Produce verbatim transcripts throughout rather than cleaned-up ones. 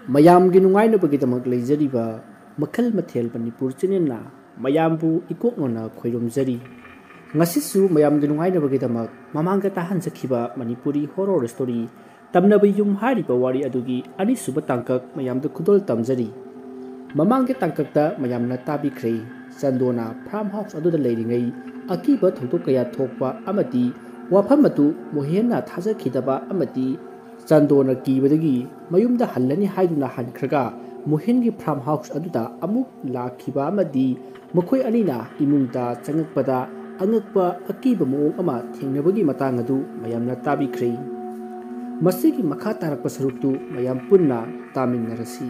ꯃꯌꯥꯝꯒꯤ ꯅꯨꯡꯉꯥꯏꯅꯕꯒꯤꯗꯃꯛ ꯂꯩꯖꯔꯤꯕ ꯃꯈꯜ ꯃꯊꯦꯜ ꯃꯅꯤꯄꯨꯔ ꯆꯦꯅꯦꯜꯅ ꯃꯌꯥꯝꯕꯨ ꯏꯀꯣꯛꯅꯅ ꯈꯣꯏꯔꯨꯝꯖꯔꯤ꯫ ꯉꯁꯤꯁꯨ ꯃꯌꯥꯝꯒꯤ ꯅꯨꯡꯉꯥꯏꯅꯕꯒꯤꯗꯃꯛ ꯃꯃꯥꯡꯗ ꯇꯥꯍꯟꯖꯈꯤꯕ ꯃꯅꯤꯄꯨꯔꯤ ꯍꯣꯔꯣꯔ ꯁ꯭ꯇꯣꯔꯤ ꯇꯝꯅꯕ ꯌꯨꯝ ꯍꯥꯏꯔꯤꯕ ꯋꯥꯔꯤ ꯑꯗꯨꯒꯤ ꯑꯅꯤꯁꯨꯕ ꯇꯥꯡꯀꯛ ꯃꯌꯥꯝꯗ ꯈꯨꯗꯣꯜ ꯇꯝꯖꯔꯤ꯫ ꯃꯃꯥꯡꯒꯤ ꯇꯥꯡꯀꯛꯇ ꯃꯌꯥꯝꯅ ꯇꯥꯕꯤꯈ꯭ꯔꯦ, ꯆꯟꯗꯣꯅ ꯐꯥꯔꯝ ꯍꯥꯎꯁ ꯑꯗꯨꯗ ꯂꯩꯔꯤꯉꯩ ꯑꯀꯤꯕ ꯊꯧꯗꯣꯛ ꯀꯌꯥ ꯊꯣꯛꯄ ꯑꯃꯗꯤ ꯋꯥꯐꯝ ꯑꯗꯨ ꯃꯣꯍꯦꯟꯅ ꯊꯥꯖꯈꯤꯗꯕ ꯑꯃꯗꯤ ꯆꯟꯗꯣꯅ ꯀꯤꯕꯗꯒꯤ ꯃꯌꯨꯝꯗ ꯍꯜꯂꯅꯤ ꯍꯥꯏꯗꯨꯅ ꯍꯟꯈ꯭ꯔꯒ ꯃꯣꯍꯦꯟꯒꯤ ꯐꯥꯔꯝ ꯍꯥꯎꯁ ꯑꯗꯨꯗ ꯑꯃꯨꯛ ꯂꯥꯛꯈꯤꯕ ꯑꯃꯗꯤ ꯃꯈꯣꯏ ꯑꯅꯤꯅ ꯏꯃꯨꯡꯗ ꯆꯪꯉꯛꯄꯗ ꯑꯉꯛꯄ ꯑꯀꯤꯕ ꯃꯑꯣꯡ ꯑꯃ ꯊꯦꯡꯅꯕꯒꯤ ꯃꯇꯥꯡ ꯑꯗꯨ ꯃꯌꯥꯝꯅ ꯇꯥꯕꯤꯈ꯭ꯔꯦ꯫ ꯃꯁꯤꯒꯤ ꯃꯈꯥ ꯇꯥꯔꯛꯄ ꯁꯔꯨꯛꯇꯨ ꯃꯌꯥꯝ ꯄꯨꯟꯅ ꯇꯥꯃꯤꯟꯅꯔꯁꯤ꯫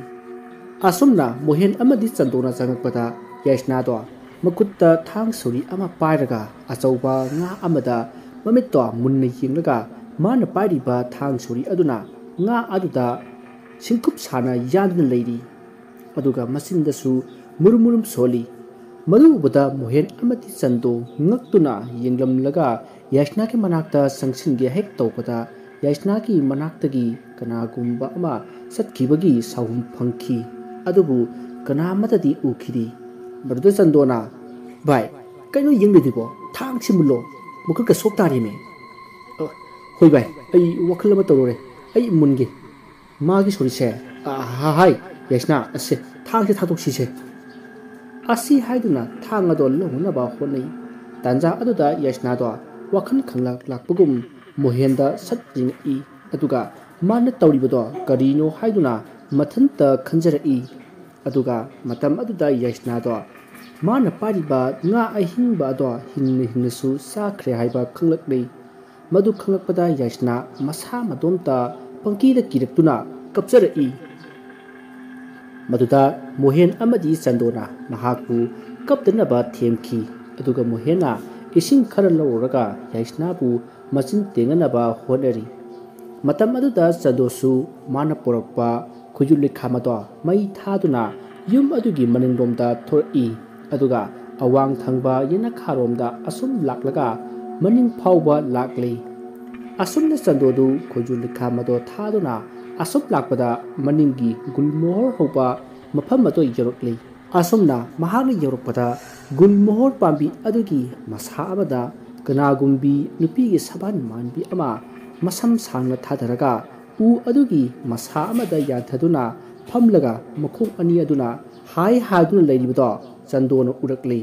ꯑꯁꯨꯝꯅ ꯃꯣꯍꯦꯟ ꯑꯃꯗꯤ ꯆꯟꯗꯣꯅ ꯆꯪꯉꯛꯄꯗ ꯌꯥꯏꯁꯅꯥꯗꯣ ꯃꯈꯨꯠꯇ ꯊꯥꯡ ꯁꯣꯔꯤ ꯑꯃ ꯄꯥꯏꯔꯒ ꯑꯆꯧꯕ ꯉꯥ ꯑꯃꯗ ꯃꯃꯤꯠꯇꯣ ꯃꯨꯟꯅ ꯌꯦꯡꯂꯒ ꯃꯥꯅ ꯄꯥꯏꯔꯤꯕ ꯊꯥꯡ ꯁꯣꯔꯤ ꯑꯗꯨꯅ ꯉꯥ ꯑꯗꯨꯗ ꯁꯤꯡꯀꯨꯞ ꯁꯥꯅ ꯌꯥꯟꯗꯨꯅ ꯂꯩꯔꯤ꯫ ꯑꯗꯨꯒ ꯃꯆꯤꯟꯗꯁꯨ ꯃꯨꯔꯨꯝ ꯃꯨꯔꯨꯝ ꯁꯣꯜꯂꯤ꯫ ꯃꯗꯨ ꯎꯕꯗ ꯃꯣꯍꯦꯟ ꯑꯃꯗꯤ ꯆꯟꯗꯣ ꯉꯛꯇꯨꯅ ꯌꯦꯡꯂꯝꯂꯒ ꯌꯥꯏꯁꯅꯥꯒꯤ ꯃꯅꯥꯛꯇ ꯆꯪꯁꯤꯟꯒꯦ ꯍꯦꯛ ꯇꯧꯕꯗ ꯌꯥꯏꯁꯅꯥꯒꯤ ꯃꯅꯥꯛꯇꯒꯤ ꯀꯅꯥꯒꯨꯝꯕ ꯑꯃ ꯆꯠꯈꯤꯕꯒꯤ ꯁꯥꯎꯍꯨꯝ ꯐꯪꯈꯤ꯫ ꯑꯗꯨꯕꯨ ꯀꯅꯥ ꯑꯃꯠꯇꯗꯤ ꯎꯈꯤꯗꯦ꯫ ꯃꯗꯨꯗ ꯆꯟꯗꯣꯅ, "ꯚꯥꯏ, ꯀꯩꯅꯣ ꯌꯦꯡꯂꯤꯗꯨꯕꯣ? ꯊꯥꯡꯁꯤ ꯃꯨꯜꯂꯣ, ꯃꯈꯨꯠꯀ ꯁꯣꯛ ꯇꯥꯔꯦꯃꯦ!" "ꯑ, ꯍꯣꯏ ꯚꯥꯏ, ꯑꯩ ꯋꯥꯈꯜ ꯑꯃ ꯇꯧꯔꯨꯔꯦ, ꯑꯩ ꯃꯨꯟꯒꯦ꯫ ꯃꯥꯒꯤ ꯁꯣꯔꯤꯁꯦ, ꯑ, ꯍ-, ꯍꯥꯏ, ꯌꯥꯏꯁꯅꯥ, ꯑꯁꯦ, ꯊꯥꯡꯁꯦ ꯊꯥꯗꯣꯛꯁꯤꯁꯦ"꯫ ꯑꯁꯤ ꯍꯥꯏꯗꯨꯅ ꯊꯥꯡ ꯑꯗꯣ ꯂꯧꯅꯅꯕ ꯍꯣꯠꯅꯩ꯫ ꯇꯥꯟꯖꯥ ꯑꯗꯨꯗ ꯌꯥꯏꯁꯅꯥꯗꯣ ꯋꯥꯈꯜ ꯈꯪꯂꯥꯛ ꯂꯥꯛꯄꯒꯨꯝ ꯃꯣꯍꯦꯟꯗ ꯁꯠ ꯌꯦꯡꯉꯛꯏ꯫ ꯑꯗꯨꯒ ꯃꯥꯅ ꯇꯧꯔꯤꯕꯗꯣ ꯀꯔꯤꯅꯣ ꯍꯥꯏꯗꯨꯅ ꯃꯊꯟꯇ ꯈꯟꯖꯔꯛꯏ꯫ ꯑꯗꯨꯒ ꯃꯇꯝ ꯑꯗꯨꯗ ꯌꯥꯏꯁꯅꯥꯗꯣ ꯃꯥꯅ ꯄꯥꯏꯔꯤꯕ ꯉꯥ ꯑꯍꯤꯡꯕ ꯑꯗꯣ ꯍꯤꯡꯅ ꯍꯤꯡꯅꯁꯨ ꯆꯥꯈ꯭ꯔꯦ ꯍꯥꯏꯕ ꯈꯪꯂꯛꯂꯤ꯫ ꯃꯗꯨ ꯈꯪꯂꯛꯄꯗ ꯌꯥꯏꯁꯅꯥ ꯃꯁꯥ ꯃꯇꯣꯝꯇ ꯄꯪꯀꯤꯗ ꯀꯤꯔꯛꯇꯨꯅ ꯀꯞꯆꯔꯛꯏ꯫ ꯃꯗꯨꯗ ꯃꯣꯍꯦꯟ ꯑꯃꯗꯤ ꯆꯟꯗꯣꯅ ꯃꯍꯥꯛꯄꯨ ꯀꯞꯇꯅꯕ ꯊꯦꯝꯈꯤ꯫ ꯑꯗꯨꯒ ꯃꯣꯍꯦꯟꯅ ꯏꯁꯤꯡ ꯈꯔ ꯂꯧꯔꯨꯔꯒ ꯌꯥꯏꯁꯅꯥꯕꯨ ꯃꯆꯤꯟ ꯇꯦꯡꯅꯅꯕ ꯍꯣꯠꯅꯔꯤ꯫ ꯃꯇꯝ ꯑꯗꯨꯗ ꯆꯟꯗꯣꯁꯨ ꯃꯥꯅ ꯄꯨꯔꯛꯄ ꯈꯨꯖꯨ ꯂꯤꯈꯥꯝ ꯑꯗꯣ ꯃꯩ ꯊꯥꯗꯨꯅ ꯌꯨꯝ ꯑꯗꯨꯒꯤ ꯃꯅꯤꯡꯂꯣꯝꯗ ꯊꯣꯔꯛꯏ꯫ ꯑꯗꯨꯒ ꯑꯋꯥꯡ ꯊꯪꯕ ꯌꯦꯅꯈꯥꯔꯣꯝꯗ ꯑꯁꯨꯝ ꯂꯥꯛꯂꯒ ꯃꯅꯤꯡ ꯐꯥꯎꯕ ꯂꯥꯛꯂꯤ꯫ ꯑꯁꯨꯝꯅ ꯆꯟꯗꯣꯗꯨ ꯈꯨꯖꯨ ꯂꯤꯈꯥꯝ ꯑꯗꯣ ꯊꯥꯗꯨꯅ ꯑꯁꯨꯝ ꯂꯥꯛꯄꯗ ꯃꯅꯤꯡꯒꯤ ꯒꯨꯜꯃꯣꯍꯣꯔ ꯍꯧꯕ ꯃꯐꯝ ꯑꯗꯨ ꯌꯧꯔꯛꯂꯤ꯫ ꯑꯁꯨꯝꯅ ꯃꯍꯥꯛꯅ ꯌꯧꯔꯛꯄꯗ ꯒꯨꯜꯃꯣꯍꯣꯔ ꯄꯥꯝꯕꯤ ꯑꯗꯨꯒꯤ ꯃꯁꯥ ꯑꯃꯗ ꯀꯅꯥꯒꯨꯝꯕꯤ ꯅꯨꯄꯤꯒꯤ ꯁꯕꯥꯟ ꯃꯥꯟꯕꯤ ꯑꯃ ꯃꯁꯝ ꯁꯥꯡꯅ ꯊꯥꯗꯔꯒ ꯎ ꯑꯗꯨꯒꯤ ꯃꯁꯥ ꯑꯃꯗ ꯌꯥꯟꯊꯗꯨꯅ ꯐꯝꯂꯒ ꯃꯈꯣꯡ ꯑꯅꯤ ꯑꯗꯨꯅ ꯍꯥꯏ ꯍꯥꯏꯗꯨꯅ ꯂꯩꯔꯤꯕꯗꯣ ꯆꯟꯗꯣꯅ ꯎꯔꯛꯂꯤ꯫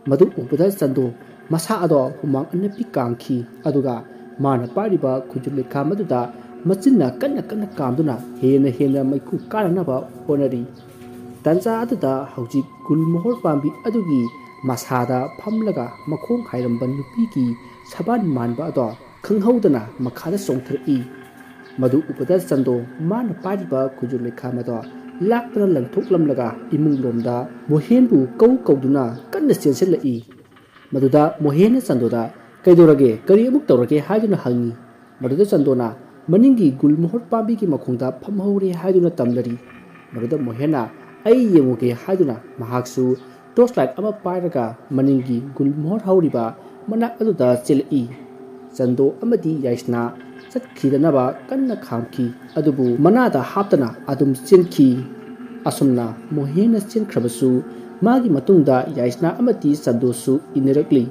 ꯃꯗꯨ ꯎꯕꯗ ꯆꯟꯗꯣ ꯃꯁꯥ ꯑꯗꯣ ꯍꯨꯃꯥꯡ ꯑꯅꯞꯄꯤ ꯀꯥꯡꯈꯤ, ꯑꯗꯨꯒ ꯃꯥꯅ ꯄꯥꯏꯔꯤꯕ ꯈꯨꯖꯨ ꯂꯩꯈꯥꯝ ꯑꯗꯨꯗ ꯃꯆꯤꯟꯅ ꯀꯟꯅ ꯀꯟꯅ ꯀꯥꯝꯗꯨꯅ ꯍꯦꯟꯅ ꯍꯦꯟꯅ ꯃꯩꯈꯨ ꯀꯥꯅꯅꯕ ꯍꯣꯠꯅꯔꯤ꯫ ꯇꯟꯖꯥ ꯑꯗꯨꯗ ꯍꯧꯖꯤꯛ ꯒꯨꯜꯃꯣꯍꯣꯔ ꯄꯥꯝꯕꯤ ꯑꯗꯨꯒꯤ ꯃꯁꯥꯗ ꯐꯝꯂꯒ ꯃꯈꯣꯡ ꯍꯥꯏꯔꯝꯕ ꯅꯨꯄꯤꯒꯤ ꯁꯕꯥꯟ ꯃꯥꯟꯕ ꯑꯗꯣ ꯈꯪꯍꯧꯗꯅ ꯃꯈꯥꯗ ꯆꯣꯡꯊꯔꯛꯏ꯫ ꯃꯗꯨ ꯎꯕꯗ ꯆꯟꯗꯣ ꯃꯥꯅ ꯄꯥꯏꯔꯤꯕ ꯈꯨꯖꯨ ꯂꯩꯈꯥꯝ ꯑꯗꯣ ꯂꯥꯛꯇꯅ ꯂꯪꯊꯣꯛꯂꯝꯂꯒ ꯏꯃꯨꯡ ꯂꯣꯝꯗ ꯃꯣꯍꯦꯟꯕꯨ ꯀꯧ ꯀꯧꯗꯨꯅ ꯀꯟꯅ ꯆꯦꯟꯁꯤꯜꯂꯛꯏ꯫ ꯃꯗꯨꯗ ꯃꯣꯍꯦꯟꯅ ꯆꯟꯗꯣꯗ "ꯀꯩꯗꯧꯔꯒꯦ? ꯀꯔꯤ ꯑꯃꯨꯛ ꯇꯧꯔꯒꯦ?" ꯍꯥꯏꯗꯨꯅ ꯍꯪꯉꯤ꯫ ꯃꯗꯨꯗ ꯆꯟꯗꯣꯅ ꯃꯅꯤꯡꯒꯤ ꯒꯨꯜꯃꯣꯍꯣꯔ ꯄꯥꯝꯕꯤꯒꯤ ꯃꯈꯣꯡꯗ ꯐꯝꯍꯧꯔꯦ ꯍꯥꯏꯗꯨꯅ ꯇꯝꯂꯔꯤ꯫ ꯃꯗꯨꯗ ꯃꯣꯍꯦꯟꯅ "ꯑꯩ ꯌꯦꯡꯉꯨꯒꯦ" ꯍꯥꯏꯗꯨꯅ ꯃꯍꯥꯛꯁꯨ ꯇꯣꯔꯆ ꯂꯥꯏꯠ ꯑꯃ ꯄꯥꯏꯔꯒ ꯃꯅꯤꯡꯒꯤ ꯒꯨꯜꯃꯣꯍꯣꯔ ꯍꯧꯔꯤꯕ ꯃꯅꯥꯛ ꯑꯗꯨꯗ ꯆꯦꯜꯂꯛꯏ꯫ ꯆꯟꯗꯣ ꯑꯃꯗꯤ ꯌꯥꯏꯁꯅꯥ ꯆꯠꯈꯤꯗꯅꯕ ꯀꯟꯅ ꯈꯥꯝꯈꯤ, ꯑꯗꯨꯕꯨ ꯃꯅꯥꯗ ꯍꯥꯞꯇꯅ ꯑꯗꯨꯝ ꯆꯦꯟꯈꯤ꯫ ꯑꯁꯨꯝꯅ ꯃꯣꯍꯦꯟꯅ ꯆꯦꯟꯈ꯭ꯔꯕꯁꯨ ꯃꯥꯒꯤ ꯃꯇꯨꯡꯗ ꯌꯥꯏꯁꯅꯥ ꯑꯃꯗꯤ ꯆꯟꯗꯣꯁꯨ ꯏꯟꯅꯔꯛꯂꯤ꯫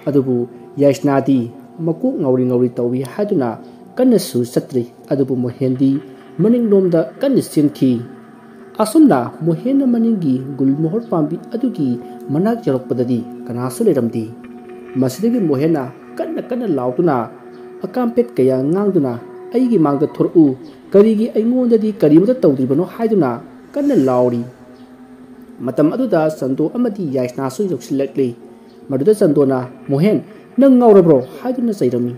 ꯑꯗꯨꯕꯨ ꯌꯥꯏꯁꯅꯥꯗꯤ ꯃꯀꯣꯛ ꯉꯥꯎꯔꯤ ꯉꯥꯎꯔꯤ ꯇꯧꯏ ꯍꯥꯏꯗꯨꯅ ꯀꯟꯅꯁꯨ ꯆꯠꯇ꯭ꯔꯤ꯫ ꯑꯗꯨꯕꯨ ꯃꯣꯍꯦꯟꯗꯤ ꯃꯅꯤꯡꯂꯣꯝꯗ ꯀꯟꯅ ꯆꯦꯟꯈꯤ꯫ ꯑꯁꯨꯝꯅ ꯃꯣꯍꯦꯟꯅ ꯃꯅꯤꯡꯒꯤ ꯒꯨꯜꯃꯣꯍꯣꯔ ꯄꯥꯝꯕꯤ ꯑꯗꯨꯒꯤ ꯃꯅꯥꯛ ꯌꯧꯔꯛꯄꯗꯗꯤ ꯀꯅꯥꯁꯨ ꯂꯩꯔꯝꯗꯦ꯫ ꯃꯁꯤꯗꯒꯤ ꯃꯣꯍꯦꯟꯅ ꯀꯟꯅ ꯀꯟꯅ ꯂꯥꯎꯗꯨꯅ ꯑꯀꯥꯝꯄꯦꯠ ꯀꯌꯥ ꯉꯥꯡꯗꯨꯅ "ꯑꯩꯒꯤ ꯃꯥꯡꯗ ꯊꯣꯔꯛꯎ, ꯀꯔꯤꯒꯤ ꯑꯩꯉꯣꯟꯗꯗꯤ ꯀꯔꯤꯃꯇ ꯇꯧꯗ꯭ꯔꯤꯕꯅꯣ?" ꯍꯥꯏꯗꯨꯅ ꯀꯟꯅ ꯂꯥꯎꯔꯤ꯫ ꯃꯇꯝ ꯑꯗꯨꯗ ꯆꯟꯗꯣ ꯑꯃꯗꯤ ꯌꯥꯏꯁꯅꯥꯁꯨ ꯌꯧꯁꯤꯜꯂꯛꯂꯤ꯫ ꯃꯗꯨꯗ ꯆꯟꯗꯣꯅ "ꯃꯣꯍꯦꯟ, ꯅꯪ ꯉꯥꯎꯔꯕ꯭ꯔꯣ?" ꯍꯥꯏꯗꯨꯅ ꯆꯩꯔꯝꯃꯤ꯫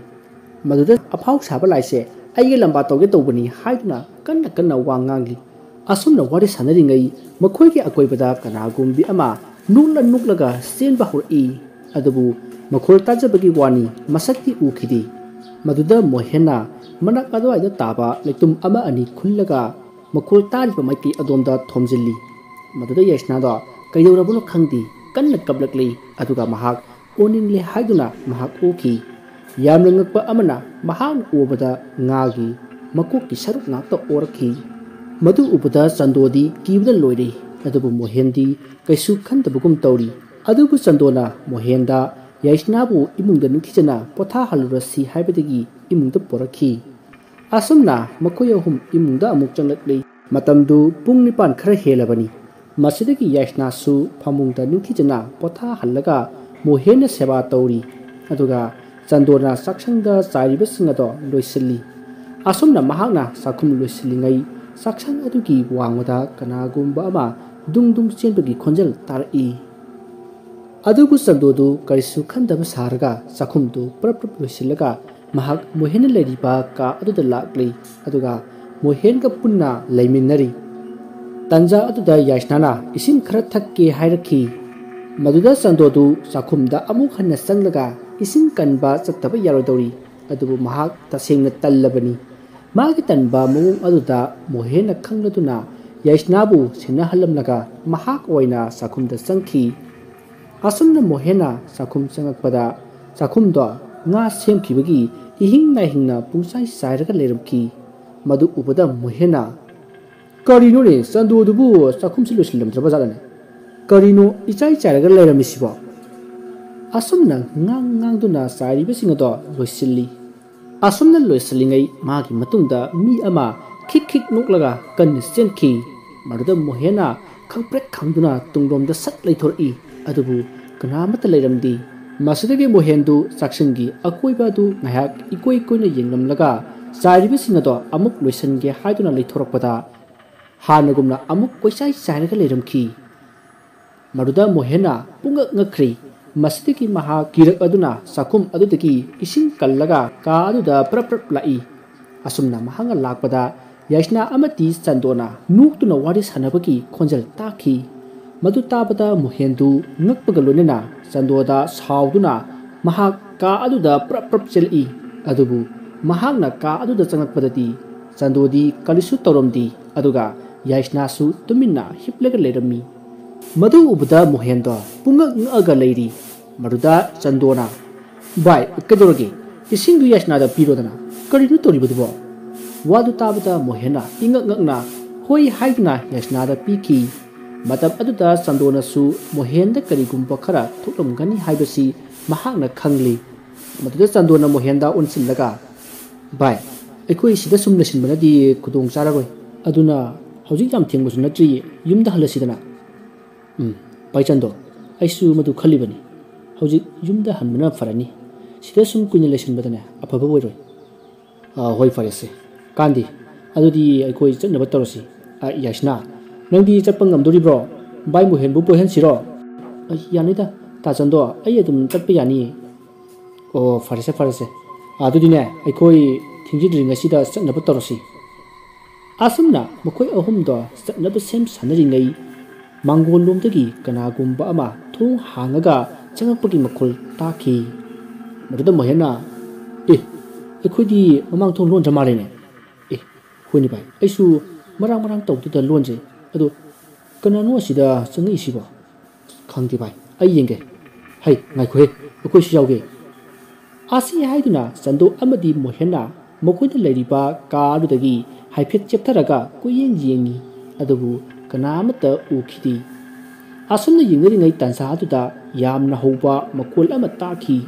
ꯃꯗꯨꯗ "ꯑꯐꯥꯎ ꯁꯥꯕ ꯂꯥꯏꯁꯦ, ꯑꯩꯒ ꯂꯝꯕꯥ ꯇꯧꯒꯦ ꯇꯧꯕꯅꯤ" ꯍꯥꯏꯗꯨꯅ ꯀꯟꯅ ꯀꯟꯅ ꯋꯥ ꯉꯥꯡꯂꯤ꯫ ꯑꯁꯨꯝꯅ ꯋꯥꯔꯤ ꯁꯥꯟꯅꯔꯤꯉꯩ ꯃꯈꯣꯏꯒꯤ ꯑꯀꯣꯏꯕꯗ ꯀꯅꯥꯒꯨꯝꯕꯤ ꯑꯃ ꯅꯣꯛꯂ ꯅꯣꯛꯂꯒ ꯆꯦꯟꯕ ꯍꯧꯔꯛꯏ꯫ ꯑꯗꯨꯕꯨ ꯃꯈꯣꯜ ꯇꯥꯖꯕꯒꯤ ꯋꯥꯅꯤ, ꯃꯁꯛꯇꯤ ꯎꯈꯤꯗꯦ꯫ ꯃꯗꯨꯗ ꯃꯣꯍꯦꯟꯅ ꯃꯅꯥꯛ ꯑꯗꯨꯋꯥꯏꯗ ꯇꯥꯕ ꯂꯩꯇꯨꯝ ꯑꯃ ꯑꯅꯤ ꯈꯨꯜꯂꯒ ꯃꯈꯣꯜ ꯇꯥꯔꯤꯕ ꯃꯥꯏꯀꯩ ꯑꯗꯣꯝꯗ ꯊꯣꯝꯖꯤꯜꯂꯤ꯫ ꯃꯗꯨꯗ ꯌꯥꯏꯁꯅꯥꯗꯣ ꯀꯩꯗꯧꯔꯕꯅꯣ ꯈꯪꯗꯦ, ꯀꯟꯅ ꯀꯞꯂꯛꯂꯤ꯫ ꯑꯗꯨꯒ ꯃꯍꯥꯛ ꯑꯣꯅꯤꯡꯂꯦ ꯍꯥꯏꯗꯨꯅ ꯃꯍꯥꯛ ꯑꯣꯈꯤ꯫ ꯌꯥꯝꯅ ꯉꯛꯄ ꯑꯃꯅ, ꯃꯍꯥꯛꯅ ꯑꯣꯕꯗ ꯉꯥꯒꯤ ꯃꯀꯣꯛꯀꯤ ꯁꯔꯨꯛ ꯉꯥꯛꯇ ꯑꯣꯔꯛꯈꯤ꯫ ꯃꯗꯨ ꯎꯕꯗ ꯆꯟꯗꯣꯗꯤ ꯀꯤꯕꯗ ꯂꯣꯏꯔꯦ꯫ ꯑꯗꯨꯕꯨ ꯃꯣꯍꯦꯟꯗꯤ ꯀꯩꯁꯨ ꯈꯟꯗꯕꯒꯨꯝ ꯇꯧꯔꯤ꯫ ꯑꯗꯨꯕꯨ ꯆꯟꯗꯣꯅ ꯃꯣꯍꯦꯟꯗ ꯌꯥꯏꯁꯅꯥꯕꯨ ꯏꯃꯨꯡꯗ ꯅꯤꯡꯊꯤꯖꯅ ꯄꯣꯊꯥꯍꯜꯂꯨꯔꯁꯤ ꯍꯥꯏꯕꯗꯒꯤ ꯏꯃꯨꯡꯗ ꯄꯣꯔꯛꯈꯤ꯫ ꯑꯁꯨꯝꯅ ꯃꯈꯣꯏ ꯑꯍꯨꯝ ꯏꯃꯨꯡꯗ ꯑꯃꯨꯛ ꯆꯪꯂꯛꯂꯤ꯫ ꯃꯇꯝꯗꯨ ꯄꯨꯡ ꯅꯤꯄꯥꯟ ꯈꯔ ꯍꯦꯜꯂꯕꯅꯤ꯫ ꯃꯁꯤꯗꯒꯤ ꯌꯥꯏꯁꯅꯥꯁꯨ ꯐꯃꯨꯡꯗ ꯅꯤꯡꯊꯤꯖꯅ ꯄꯣꯊꯥꯍꯜꯂꯒ ꯃꯣꯍꯦꯟꯅ ꯁꯦꯕꯥ ꯇꯧꯔꯤ꯫ ꯑꯗꯨꯒ ꯆꯟꯗꯣꯅ ꯆꯥꯛꯁꯪꯗ ꯆꯥꯏꯔꯤꯕꯁꯤꯡ ꯑꯗꯣ ꯂꯣꯏꯁꯤꯜꯂꯤ꯫ ꯑꯁꯨꯝꯅ ꯃꯍꯥꯛꯅ ꯆꯥꯛꯈꯨꯝ ꯂꯣꯏꯁꯤꯜꯂꯤꯉꯩ ꯆꯥꯛꯁꯪ ꯑꯗꯨꯒꯤ ꯋꯥꯡꯃꯗ ꯀꯅꯥꯒꯨꯝꯕ ꯑꯃ ꯗꯨꯡ ꯗꯨꯡ ꯆꯦꯟꯕꯒꯤ ꯈꯣꯟꯖꯦꯜ ꯇꯥꯔꯛꯏ꯫ ꯑꯗꯨꯕꯨ ꯆꯟꯗꯣꯗꯨ ꯀꯔꯤꯁꯨ ꯈꯟꯗꯕ ꯁꯥꯔꯒ ꯆꯥꯛꯈꯨꯝꯗꯨ ꯄ꯭ꯔꯞ ꯄ꯭ꯔꯞ ꯂꯣꯏꯁꯤꯜꯂꯒ ꯃꯍꯥꯛ ꯃꯣꯍꯦꯟꯅ ꯂꯩꯔꯤꯕ ꯀꯥ ꯑꯗꯨꯗ ꯂꯥꯛꯂꯤ꯫ ꯑꯗꯨꯒ ꯃꯣꯍꯦꯟꯒ ꯄꯨꯟꯅ ꯂꯩꯃꯤꯟꯅꯔꯤ꯫ ꯇꯟꯖꯥ ꯑꯗꯨꯗ ꯌꯥꯏꯁꯅꯥꯅ ꯏꯁꯤꯡ ꯈꯔ ꯊꯛꯀꯦ ꯍꯥꯏꯔꯛꯈꯤ꯫ ꯃꯗꯨꯗ ꯆꯟꯗꯣꯗꯨ ꯆꯥꯛꯈꯨꯝꯗ ꯑꯃꯨꯛ ꯍꯟꯅ ꯆꯪꯂꯒ ꯏꯁꯤꯡ ꯀꯟꯕ ꯆꯠꯇꯕ ꯌꯥꯔꯣꯏꯗꯧꯔꯤ꯫ ꯑꯗꯨꯕꯨ ꯃꯍꯥꯛ ꯇꯁꯦꯡꯅ ꯇꯜꯂꯕꯅꯤ꯫ ꯃꯥꯒꯤ ꯇꯟꯕ ꯃꯑꯣꯡ ꯑꯗꯨꯗ ꯃꯣꯍꯦꯟꯅ ꯈꯪꯂꯗꯨꯅ ꯌꯥꯏꯁꯅꯥꯕꯨ ꯁꯦꯟꯅꯍꯜꯂꯝꯂꯒ ꯃꯍꯥꯛ ꯑꯣꯏꯅ ꯆꯥꯛꯈꯨꯝꯗ ꯆꯪꯈꯤ꯫ ꯑꯁꯨꯝꯅ ꯃꯣꯍꯦꯟꯅ ꯆꯥꯛꯈꯨꯝ ꯆꯪꯉꯛꯄꯗ ꯆꯥꯛꯈꯨꯝꯗꯣ ꯉꯥ ꯁꯦꯝꯈꯤꯕꯒꯤ ꯏꯍꯤꯡ ꯅꯥꯍꯤꯡꯅ ꯄꯨꯡꯆꯥꯏ ꯆꯥꯏꯔꯒ ꯂꯩꯔꯝꯈꯤ꯫ ꯃꯗꯨ ꯎꯕꯗ ꯃꯣꯍꯦꯟꯅ, "ꯀꯔꯤꯅꯣꯅꯦ, ꯆꯟꯗꯣꯗꯨꯕꯨ ꯆꯥꯛꯈꯨꯝꯁꯤ ꯂꯣꯏꯁꯤꯜꯂꯝꯗ꯭ꯔꯕ ꯖꯥꯠꯂꯅꯦ? ꯀꯔꯤꯅꯣ ꯏꯆꯥꯏ ꯆꯥꯏꯔꯒ ꯂꯩꯔꯝꯃꯤꯁꯤꯕꯣ?" ꯑꯁꯨꯝꯅ ꯉꯥꯡ ꯉꯥꯡꯗꯨꯅ ꯆꯥꯏꯔꯤꯕꯁꯤꯡ ꯑꯗꯣ ꯂꯣꯏꯁꯤꯜꯂꯤ꯫ ꯑꯁꯨꯝꯅ ꯂꯣꯏꯁꯤꯜꯂꯤꯉꯩ ꯃꯥꯒꯤ ꯃꯇꯨꯡꯗ ꯃꯤ ꯑꯃ ꯈꯤꯛ ꯈꯤꯛ ꯅꯣꯛꯂꯒ ꯀꯟꯅ ꯆꯦꯟꯈꯤ꯫ ꯃꯗꯨꯗ ꯃꯣꯍꯦꯟꯅ ꯈꯪꯄ꯭ꯔꯦꯛ ꯈꯪꯗꯨꯅ ꯇꯨꯡꯂꯣꯝꯗ ꯁꯠ ꯂꯩꯊꯣꯔꯛꯏ꯫ ꯑꯗꯨꯕꯨ ꯀꯅꯥ ꯑꯃꯠꯇ ꯂꯩꯔꯝꯗꯦ꯫ ꯃꯁꯤꯗꯒꯤ ꯃꯣꯍꯦꯟꯗꯨ ꯆꯥꯛꯁꯪꯒꯤ ꯑꯀꯣꯏꯕ ꯑꯗꯨ ꯉꯥꯏꯍꯥꯛ ꯏꯀꯣꯏ ꯀꯣꯏꯅ ꯌꯦꯡꯂꯝꯂꯒ ꯆꯥꯏꯔꯤꯕꯁꯤꯡ ꯑꯗꯣ ꯑꯃꯨꯛ ꯂꯣꯏꯁꯤꯟꯒꯦ ꯍꯥꯏꯗꯨꯅ ꯂꯩꯊꯣꯔꯛꯄꯗ ꯍꯥꯟꯅꯒꯨꯝꯅ ꯑꯃꯨꯛ ꯀꯣꯏꯆꯥꯏ ꯆꯥꯏꯔꯒ ꯂꯩꯔꯝꯈꯤ꯫ ꯃꯗꯨꯗ ꯃꯣꯍꯦꯟꯅ ꯄꯨꯡꯉꯛ ꯉꯛꯈ꯭ꯔꯦ꯫ ꯃꯁꯤꯗꯒꯤ ꯃꯍꯥꯛ ꯀꯤꯔꯛ ꯑꯗꯨꯅ ꯆꯥꯛꯈꯨꯝ ꯑꯗꯨꯗꯒꯤ ꯏꯁꯤꯡ ꯀꯜꯂꯒ ꯀꯥ ꯑꯗꯨꯗ ꯄ꯭ꯔꯞ ꯄ꯭ꯔꯞ ꯂꯥꯛꯏ꯫ ꯑꯁꯨꯝꯅ ꯃꯍꯥꯛꯅ ꯂꯥꯛꯄꯗ ꯌꯥꯏꯁꯅꯥ ꯑꯃꯗꯤ ꯆꯟꯗꯣꯅ ꯅꯣꯛꯇꯨꯅ ꯋꯥꯔꯤ ꯁꯥꯟꯅꯕꯒꯤ ꯈꯣꯟꯖꯦꯜ ꯇꯥꯈꯤ꯫ ꯃꯗꯨ ꯇꯥꯕꯗ ꯃꯣꯍꯦꯟꯗꯨ ꯉꯛꯄꯒ ꯂꯣꯏꯅꯅ ꯆꯟꯗꯣꯗ ꯁꯥꯎꯗꯨꯅ ꯃꯍꯥꯛ ꯀꯥ ꯑꯗꯨꯗ ꯄ꯭ꯔꯞ ꯄ꯭ꯔꯞ ꯆꯦꯜꯂꯛꯏ꯫ ꯑꯗꯨꯕꯨ ꯃꯍꯥꯛꯅ ꯀꯥ ꯑꯗꯨꯗ ꯆꯪꯂꯛꯄꯗꯗꯤ ꯆꯟꯗꯣꯗꯤ ꯀꯔꯤꯁꯨ ꯇꯧꯔꯝꯗꯦ꯫ ꯑꯗꯨꯒ ꯌꯥꯏꯁꯅꯥꯁꯨ ꯇꯨꯃꯤꯟꯅ ꯍꯤꯞꯂꯒ ꯂꯩꯔꯝꯃꯤ꯫ ꯃꯗꯨ ꯎꯕꯗ ꯃꯣꯍꯦꯟꯗꯣ ꯄꯨꯡꯉꯛ ꯉꯛꯑꯒ ꯂꯩꯔꯤ꯫ ꯃꯗꯨꯗ ꯆꯟꯗꯣꯅ, "ꯚꯥꯏ, ꯀꯩꯗꯧꯔꯒꯦ? ꯏꯁꯤꯡꯗꯨ ꯌꯥꯏꯁꯅꯥꯗ ꯄꯤꯔꯣꯗꯅ꯫ ꯀꯔꯤꯅꯣ ꯇꯧꯔꯤꯕꯗꯨꯕꯣ?" ꯋꯥꯗꯨ ꯇꯥꯕꯗ ꯃꯣꯍꯦꯟꯅ ꯏꯉꯛ ꯉꯛꯅ "ꯍꯣꯏ" ꯍꯥꯏꯗꯨꯅ ꯌꯥꯏꯁꯅꯥꯗ ꯄꯤꯈꯤ꯫ ꯃꯇꯝ ꯑꯗꯨꯗ ꯆꯟꯗꯣꯅꯁꯨ ꯃꯣꯍꯦꯟꯗ ꯀꯔꯤꯒꯨꯝꯕ ꯈꯔ ꯊꯣꯛꯂꯝꯒꯅꯤ ꯍꯥꯏꯕꯁꯤ ꯃꯍꯥꯛꯅ ꯈꯪꯂꯤ꯫ ꯃꯗꯨꯗ ꯆꯟꯗꯣꯅ ꯃꯣꯍꯦꯟꯗ ꯑꯣꯟꯁꯤꯜꯂꯒ, "ꯚꯥꯏ, ꯑꯩꯈꯣꯏ ꯁꯤꯗ ꯁꯨꯝ ꯂꯩꯁꯤꯟꯕꯅꯗꯤ ꯈꯨꯗꯣꯡ ꯆꯥꯔꯔꯣꯏ꯫ ꯑꯗꯨꯅ ꯍꯧꯖꯤꯛ ꯌꯥꯝ ꯊꯦꯡꯕꯁꯨ ꯅꯠꯇ꯭ꯔꯤ, ꯌꯨꯝꯗ ꯍꯜꯂꯁꯤꯗꯅ꯫" "ꯎꯝ, ꯚꯥꯏ ꯆꯟꯗꯣ, ꯑꯩꯁꯨ ꯃꯗꯨ ꯈꯜꯂꯤꯕꯅꯤ꯫ ꯍꯧꯖꯤꯛ ꯌꯨꯝꯗ ꯍꯟꯕꯅ ꯐꯔꯅꯤ꯫ ꯁꯤꯗ ꯁꯨꯝ ꯀꯨꯏꯅ ꯂꯩꯁꯤꯟꯕꯗꯅꯦ ꯑꯐꯕ ꯑꯣꯏꯔꯣꯏ꯫" "ꯑꯥ, ꯍꯣꯏ, ꯐꯔꯦꯁꯦ꯫ ꯀꯥꯟꯗꯦ, ꯑꯗꯨꯗꯤ ꯑꯩꯈꯣꯏ ꯆꯠꯅꯕ ꯇꯧꯔꯁꯤ꯫ ꯑ, ꯌꯥꯏꯁꯅꯥ, ꯅꯪꯗꯤ ꯆꯠꯄ ꯉꯝꯗꯣꯔꯤꯕ꯭ꯔꯣ? ꯚꯥꯏ ꯃꯣꯍꯦꯟꯕꯨ ꯄꯣꯏꯍꯟꯁꯤꯔꯣ?" "ꯑ, ꯌꯥꯅꯤꯗ, ꯇꯥ ꯆꯟꯗꯣ, ꯑꯩ ꯑꯗꯨꯝ ꯆꯠꯄ ꯌꯥꯅꯤꯌꯦ꯫" "ꯑꯣ, ꯐꯔꯦꯁꯦ, ꯐꯔꯦꯁꯦ꯫ ꯑꯗꯨꯗꯤꯅꯦ, ꯑꯩꯈꯣꯏ ꯊꯦꯡꯖꯤꯟꯗ꯭ꯔꯤꯉꯩꯁꯤꯗ ꯆꯠꯅꯕ ꯇꯧꯔꯁꯤ꯫" ꯑꯁꯨꯝꯅ ꯃꯈꯣꯏ ꯑꯍꯨꯝꯗꯣ ꯆꯠꯅꯕ ꯁꯦꯝ ꯁꯥꯟꯅꯔꯤꯉꯩ, ꯃꯥꯡꯒꯣꯜ ꯂꯣꯝꯗꯒꯤ ꯀꯅꯥꯒꯨꯝꯕ ꯑꯃ ꯊꯣꯡ ꯍꯥꯡꯉꯒ ꯆꯪꯉꯛꯄꯒꯤ ꯃꯈꯣꯜ ꯇꯥꯈꯤ꯫ ꯃꯗꯨꯗ ꯃꯣꯍꯦꯟꯅ, "ꯑꯦ, ꯑꯩꯈꯣꯏꯗꯤ ꯃꯃꯥꯡ ꯊꯣꯡ ꯂꯣꯟꯗ꯭ꯔ ꯃꯥꯜꯂꯦꯅꯦ꯫ ꯑꯦ, ꯍꯣꯏꯅꯦ ꯚꯥꯏ, ꯑꯩꯁꯨ ꯃꯔꯥꯡ ꯃꯔꯥꯡ ꯇꯧꯗꯨꯗ ꯂꯣꯟꯖꯩ꯫ ꯑꯗꯣ ꯀꯅꯥꯅꯣ ꯑꯁꯤꯗ ꯆꯪꯉꯛꯏꯁꯤꯕꯣ? ꯈꯪꯗꯦ ꯚꯥꯏ, ꯑꯩ ꯌꯦꯡꯒꯦ꯫ ꯍꯩ, ꯉꯥꯏꯈꯣꯍꯦ, ꯑꯩꯈꯣꯏꯁꯨ ꯌꯥꯎꯒꯦ꯫" ꯑꯁꯤ ꯍꯥꯏꯗꯨꯅ ꯆꯟꯗꯣ ꯑꯃꯗꯤ ꯃꯣꯍꯦꯟꯅ ꯃꯈꯣꯏꯅ ꯂꯩꯔꯤꯕ ꯀꯥ ꯑꯗꯨꯗꯒꯤ ꯍꯥꯏꯐꯦꯠ ꯆꯦꯞꯊꯔꯒ ꯀꯣꯏꯌꯦꯡ ꯌꯦꯡꯉꯤ, ꯑꯗꯨꯕꯨ ꯀꯅꯥ ꯑꯃꯠꯇ ꯎꯈꯤꯗꯦ꯫ ꯑꯁꯨꯝꯅ ꯌꯦꯡꯅꯔꯤꯉꯩ ꯇꯥꯟꯖꯥ ꯑꯗꯨꯗ ꯌꯥꯝꯅ ꯍꯧꯕ ꯃꯈꯣꯜ ꯑꯃ ꯇꯥꯈꯤ꯫